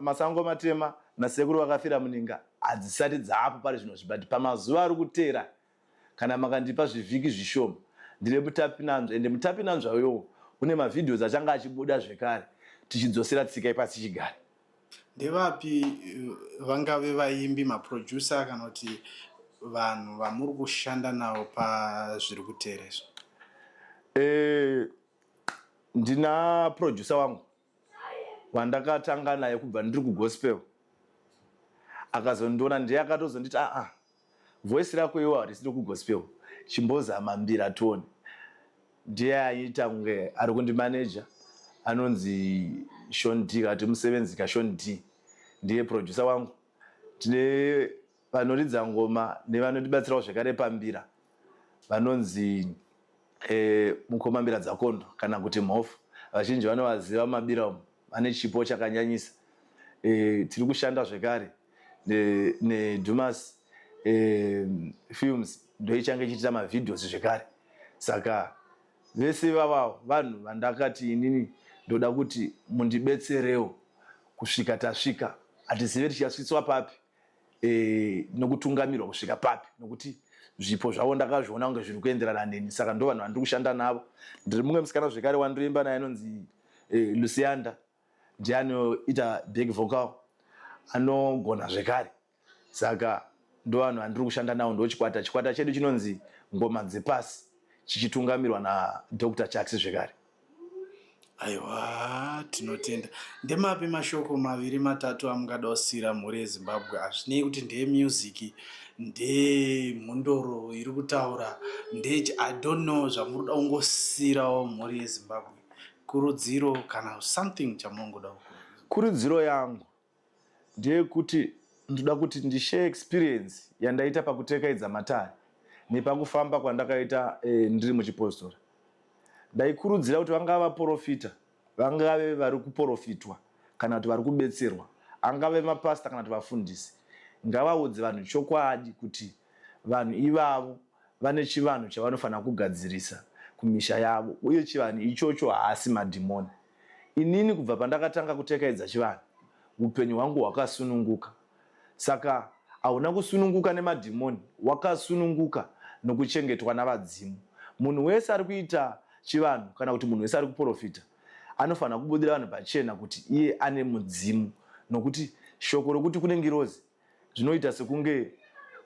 Masango Matema naSekuru Vakafira Muninga hadzisati dzaapo pari zvinozvi, but pamazuva ari kuteera, kana makandipa zvivhiki zvishoma, ndine mutapinanzva, ende mutapinanzva uyowo une mavideos achange achibuda zvekare tichidzosera tsika ipasi chigare. Ndevapi vangave vaimbi, maproducer kana kuti vanhu vamuri kushanda navo pazviri kuteera izvo? Ndina producer wangu wandakatanga naye kubva ndiri kugospel, akazondiona, ndiye akatozonditi, aa, voice rako iwo harisiri kugospel, chimbozama mbira tone. Ndiye aiita kunge ari kundimaneja, anonzi Shon D, kati musevenzika Shon D, ndiye producer wangu. Tine vanoridza ngoma nevanotibatsirawo zvekare pambira, vanonzi mukoma Mbira Dzakondo kana kuti Mhofu, vazhinji vanovaziva mumabira umu, vane chipo chakanyanyisa. Tiri kushanda zvekare neDumas Films, ndoichange ichiita mavideos zvekare. Saka vese vavavo vanhu vandakati inini ndoda kuti mundibetserewo kusvika tasvika. Hatizive tichasvitswa papi, nokutungamirwa kusvika papi, nokuti zvipo zvavo ndakazviona kunge zviri kuenderana neni. Saka ndo vanhu vandiri kushanda navo. Ndiri mumwe musikana zvekare wandinoimba naye anonzi Lucianda, ndiye anoita back vocal, anogona zvekare. Saka ndo vanhu vandiri kushanda navo, ndo chikwata. Chikwata chedu chinonzi Ngoma Dzepasi, chichitungamirwa naDr Chucks zvekare. Aiwa, tinotenda. Ndemapi mashoko maviri matatu amungada kusiira mhuri yeZimbabwe? Hazvinei kuti ndeemusic, ndeemhondoro iri kutaura, ndeechi I don't know zvamuri kuda kungosiirawo mhuri yeZimbabwe. Kurudziro kana something chamunongoda kukurudzira. Kurudziro yangu ndeyekuti ndoda kuti ndishare experience yandaita pakutekaidza matare nepakufamba kwandakaita eh, ndiri muchipostora. Ndaikurudzira kuti vangava vaporofita, vangave vari kuporofitwa kana kuti vari kubetserwa, angave mapasita kana kuti vafundisi, ngavaudze vanhu chokwadi kuti vanhu ivavo vane chivanhu chavanofanira kugadzirisa kumisha yavo uye chivanhu ichocho haasi madhimoni. Inini kubva pandakatanga kutekaidza chivanhu, upenyu hwangu hwakasununguka. Saka hauna kusununguka nemadhimoni, wakasununguka nokuchengetwa navadzimu. Munhu wese ari kuita chivanhu kana kuti munhu wese ari kuporofita anofanira kubudira vanhu pachena kuti iye ane mudzimu nokuti shoko rokuti kune ngirozi Zvinoita sekunge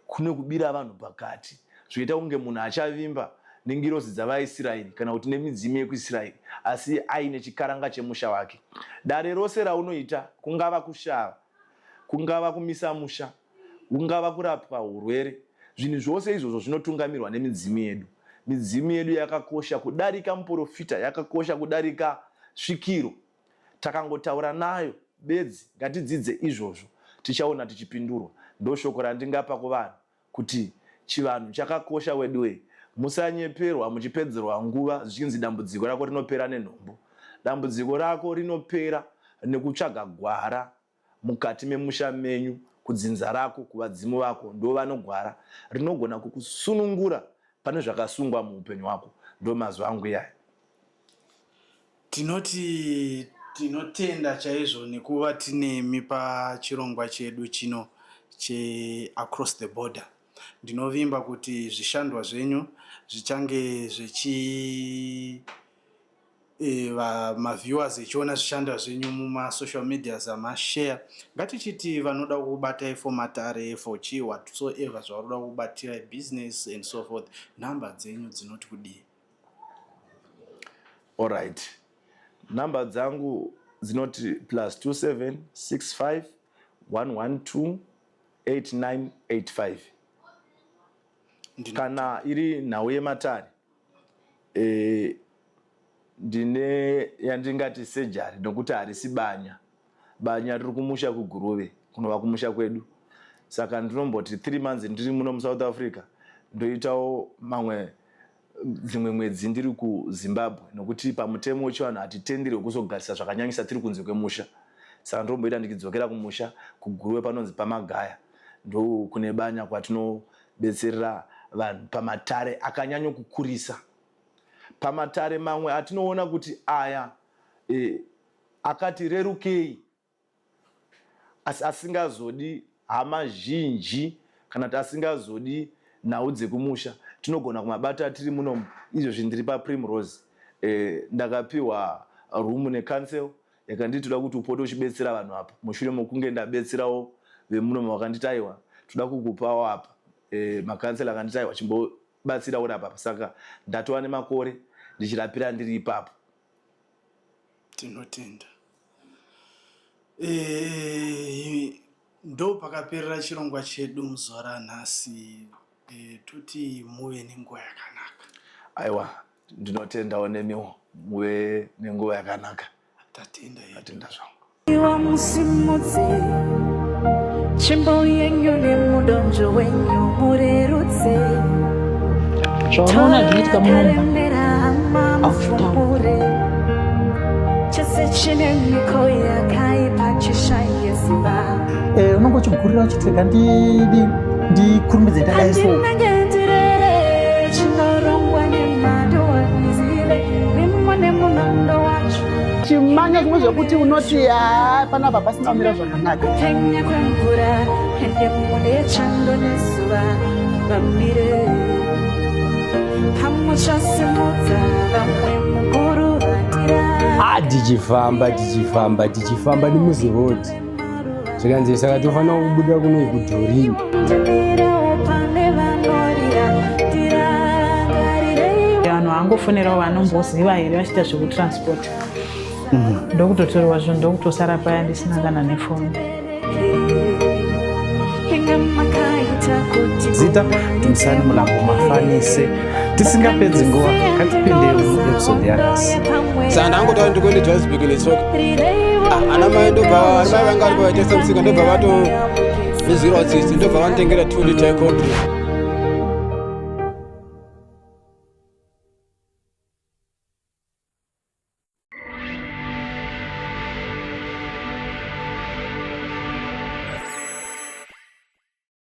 kune kubira vanhu pakati, zvoita kunge munhu achavimba nengirozi dzavaIsraeri kana kuti nemidzimu yekuIsraeri asi aine chikaranga chemusha wake. Dare rose raunoita, kungava kushava, kungava kumisa musha, kungava kurapwa hurwere, zvinhu zvose izvozvo zvinotungamirwa nemidzimu yedu. Midzimu yedu yakakosha kudarika muporofita, yakakosha kudarika svikiro. Takangotaura nayo bedzi ngatidzidze izvozvo tichaona tichipindurwa. Ndoshoko randingapa kuvanhu kuti chivanhu chakakosha weduwee musanyeperwa muchipedzerwa nguva zvichinzi dambudziko rako rinopera nenhombo. Dambudziko rako rinopera nekutsvaga gwara mukati memusha menyu kudzinza rako kuvadzimu vako ndovanogwara rinogona kukusunungura pane zvakasungwa muupenyu hwako ndomazwi angu iyaya. Tinoti tinotenda chaizvo nekuva tinemi pachirongwa chedu chino cheAcross the Border. Ndinovimba kuti zvishandwa zvenyu zvichange zvechi e, maviewers echiona zvishandwa zvenyu mumasocial medias amashare. Ngatichiti vanoda kukubatai for matare, for chii whatsoever zvavari kuda kukubatira business and so forth, nhamba dzenyu dzinoti kudii? Alright. Number dzangu dzinoti plus 27 65 112 8985. Kana iri nhau yematare e, ndine yandingati sejari nokuti harisi banya. Banya riri kumusha kuGuruve kunova kumusha kwedu. Saka ndinomboti 3 months ndiri muno muSouth Africa ndoitawo mamwe dzimwe mwedzi ndiri kuZimbabwe nokuti pamutemo wechivanhu hatitenderwe kuzogarisa zvakanyanyisa tiri kunze kwemusha. Saka ndomboita ndichidzokera kumusha kuGuruve panonzi paMagaya ndokune banya kwatinobetserera vanhu pamatare akanyanyokukurisa. Pamatare mamwe atinoona kuti aya e, akati rerukei asi asingazodi hama zhinji kana kuti asingazodi nhau dzekumusha tinogona kumabata tiri munomu izvozvi ndiri paprimrose e, ndakapiwa room necouncil yakanditi toda kuti upote uchibetsera vanhu apa mushure mokunge ndabetserawo vemunomu vakanditi aiwa toda kukupawo apa e, makansela akanditi aiwa chimbobatsira uri apa saka ndatova nemakore ndichirapira ndiri ipapo Tinotenda. E, ndo pakaperera chirongwa chedu muzuva ranhasi. E, toti muve nenguva yakanaka. Aiwa, ndinotendawo nemiwo muve nenguva yakanaka. Tatenda. Tatenda zvangu. Iwa musimudze tsvimbo yenyu nemudonzvo wenyu murerutse Zvaunoona zvinoitika muno mufumure chese chine miko yakaipa chishaye simba. Eh, unonge uchigurira uchiti rega ndidi ndikurumbidze ndadai so Handinenge ndirere chinorongwa nemhando handizive mimo nemunondo wacho Chimanya zvimwe zvekuti unoti haa panapa pasina kumira zvakanaka. Kupenya kwemvura ende mune chando nezuva vamire pamuchasimudza vamwe muguruvatira Ah, tichifamba tichifamba tichifamba nemuziroad zvikanzi saka tofanira kubuda kuno kudhorini ndimirewo pane vanorira ndirangarireiwo Vanhu vangofonerawo vanomboziva here vachiita zvekutransport. Ndokutotorwa zvinhu, ndokutosara paya ndisina kana nefoni. Zita Dumisani Mulambo Mafanise. Tisingapedzi nguva, ngatipinde muepisode yanhasi. Saka ndangotaura ndikuende Johannesburg netsoka. Ah, ana mai ndobva, ana mai vanga varipo vaitengesa musika, ndobva vatondinzwirawo tsitsi, ndobva vanditengera 2 liter yecold drink.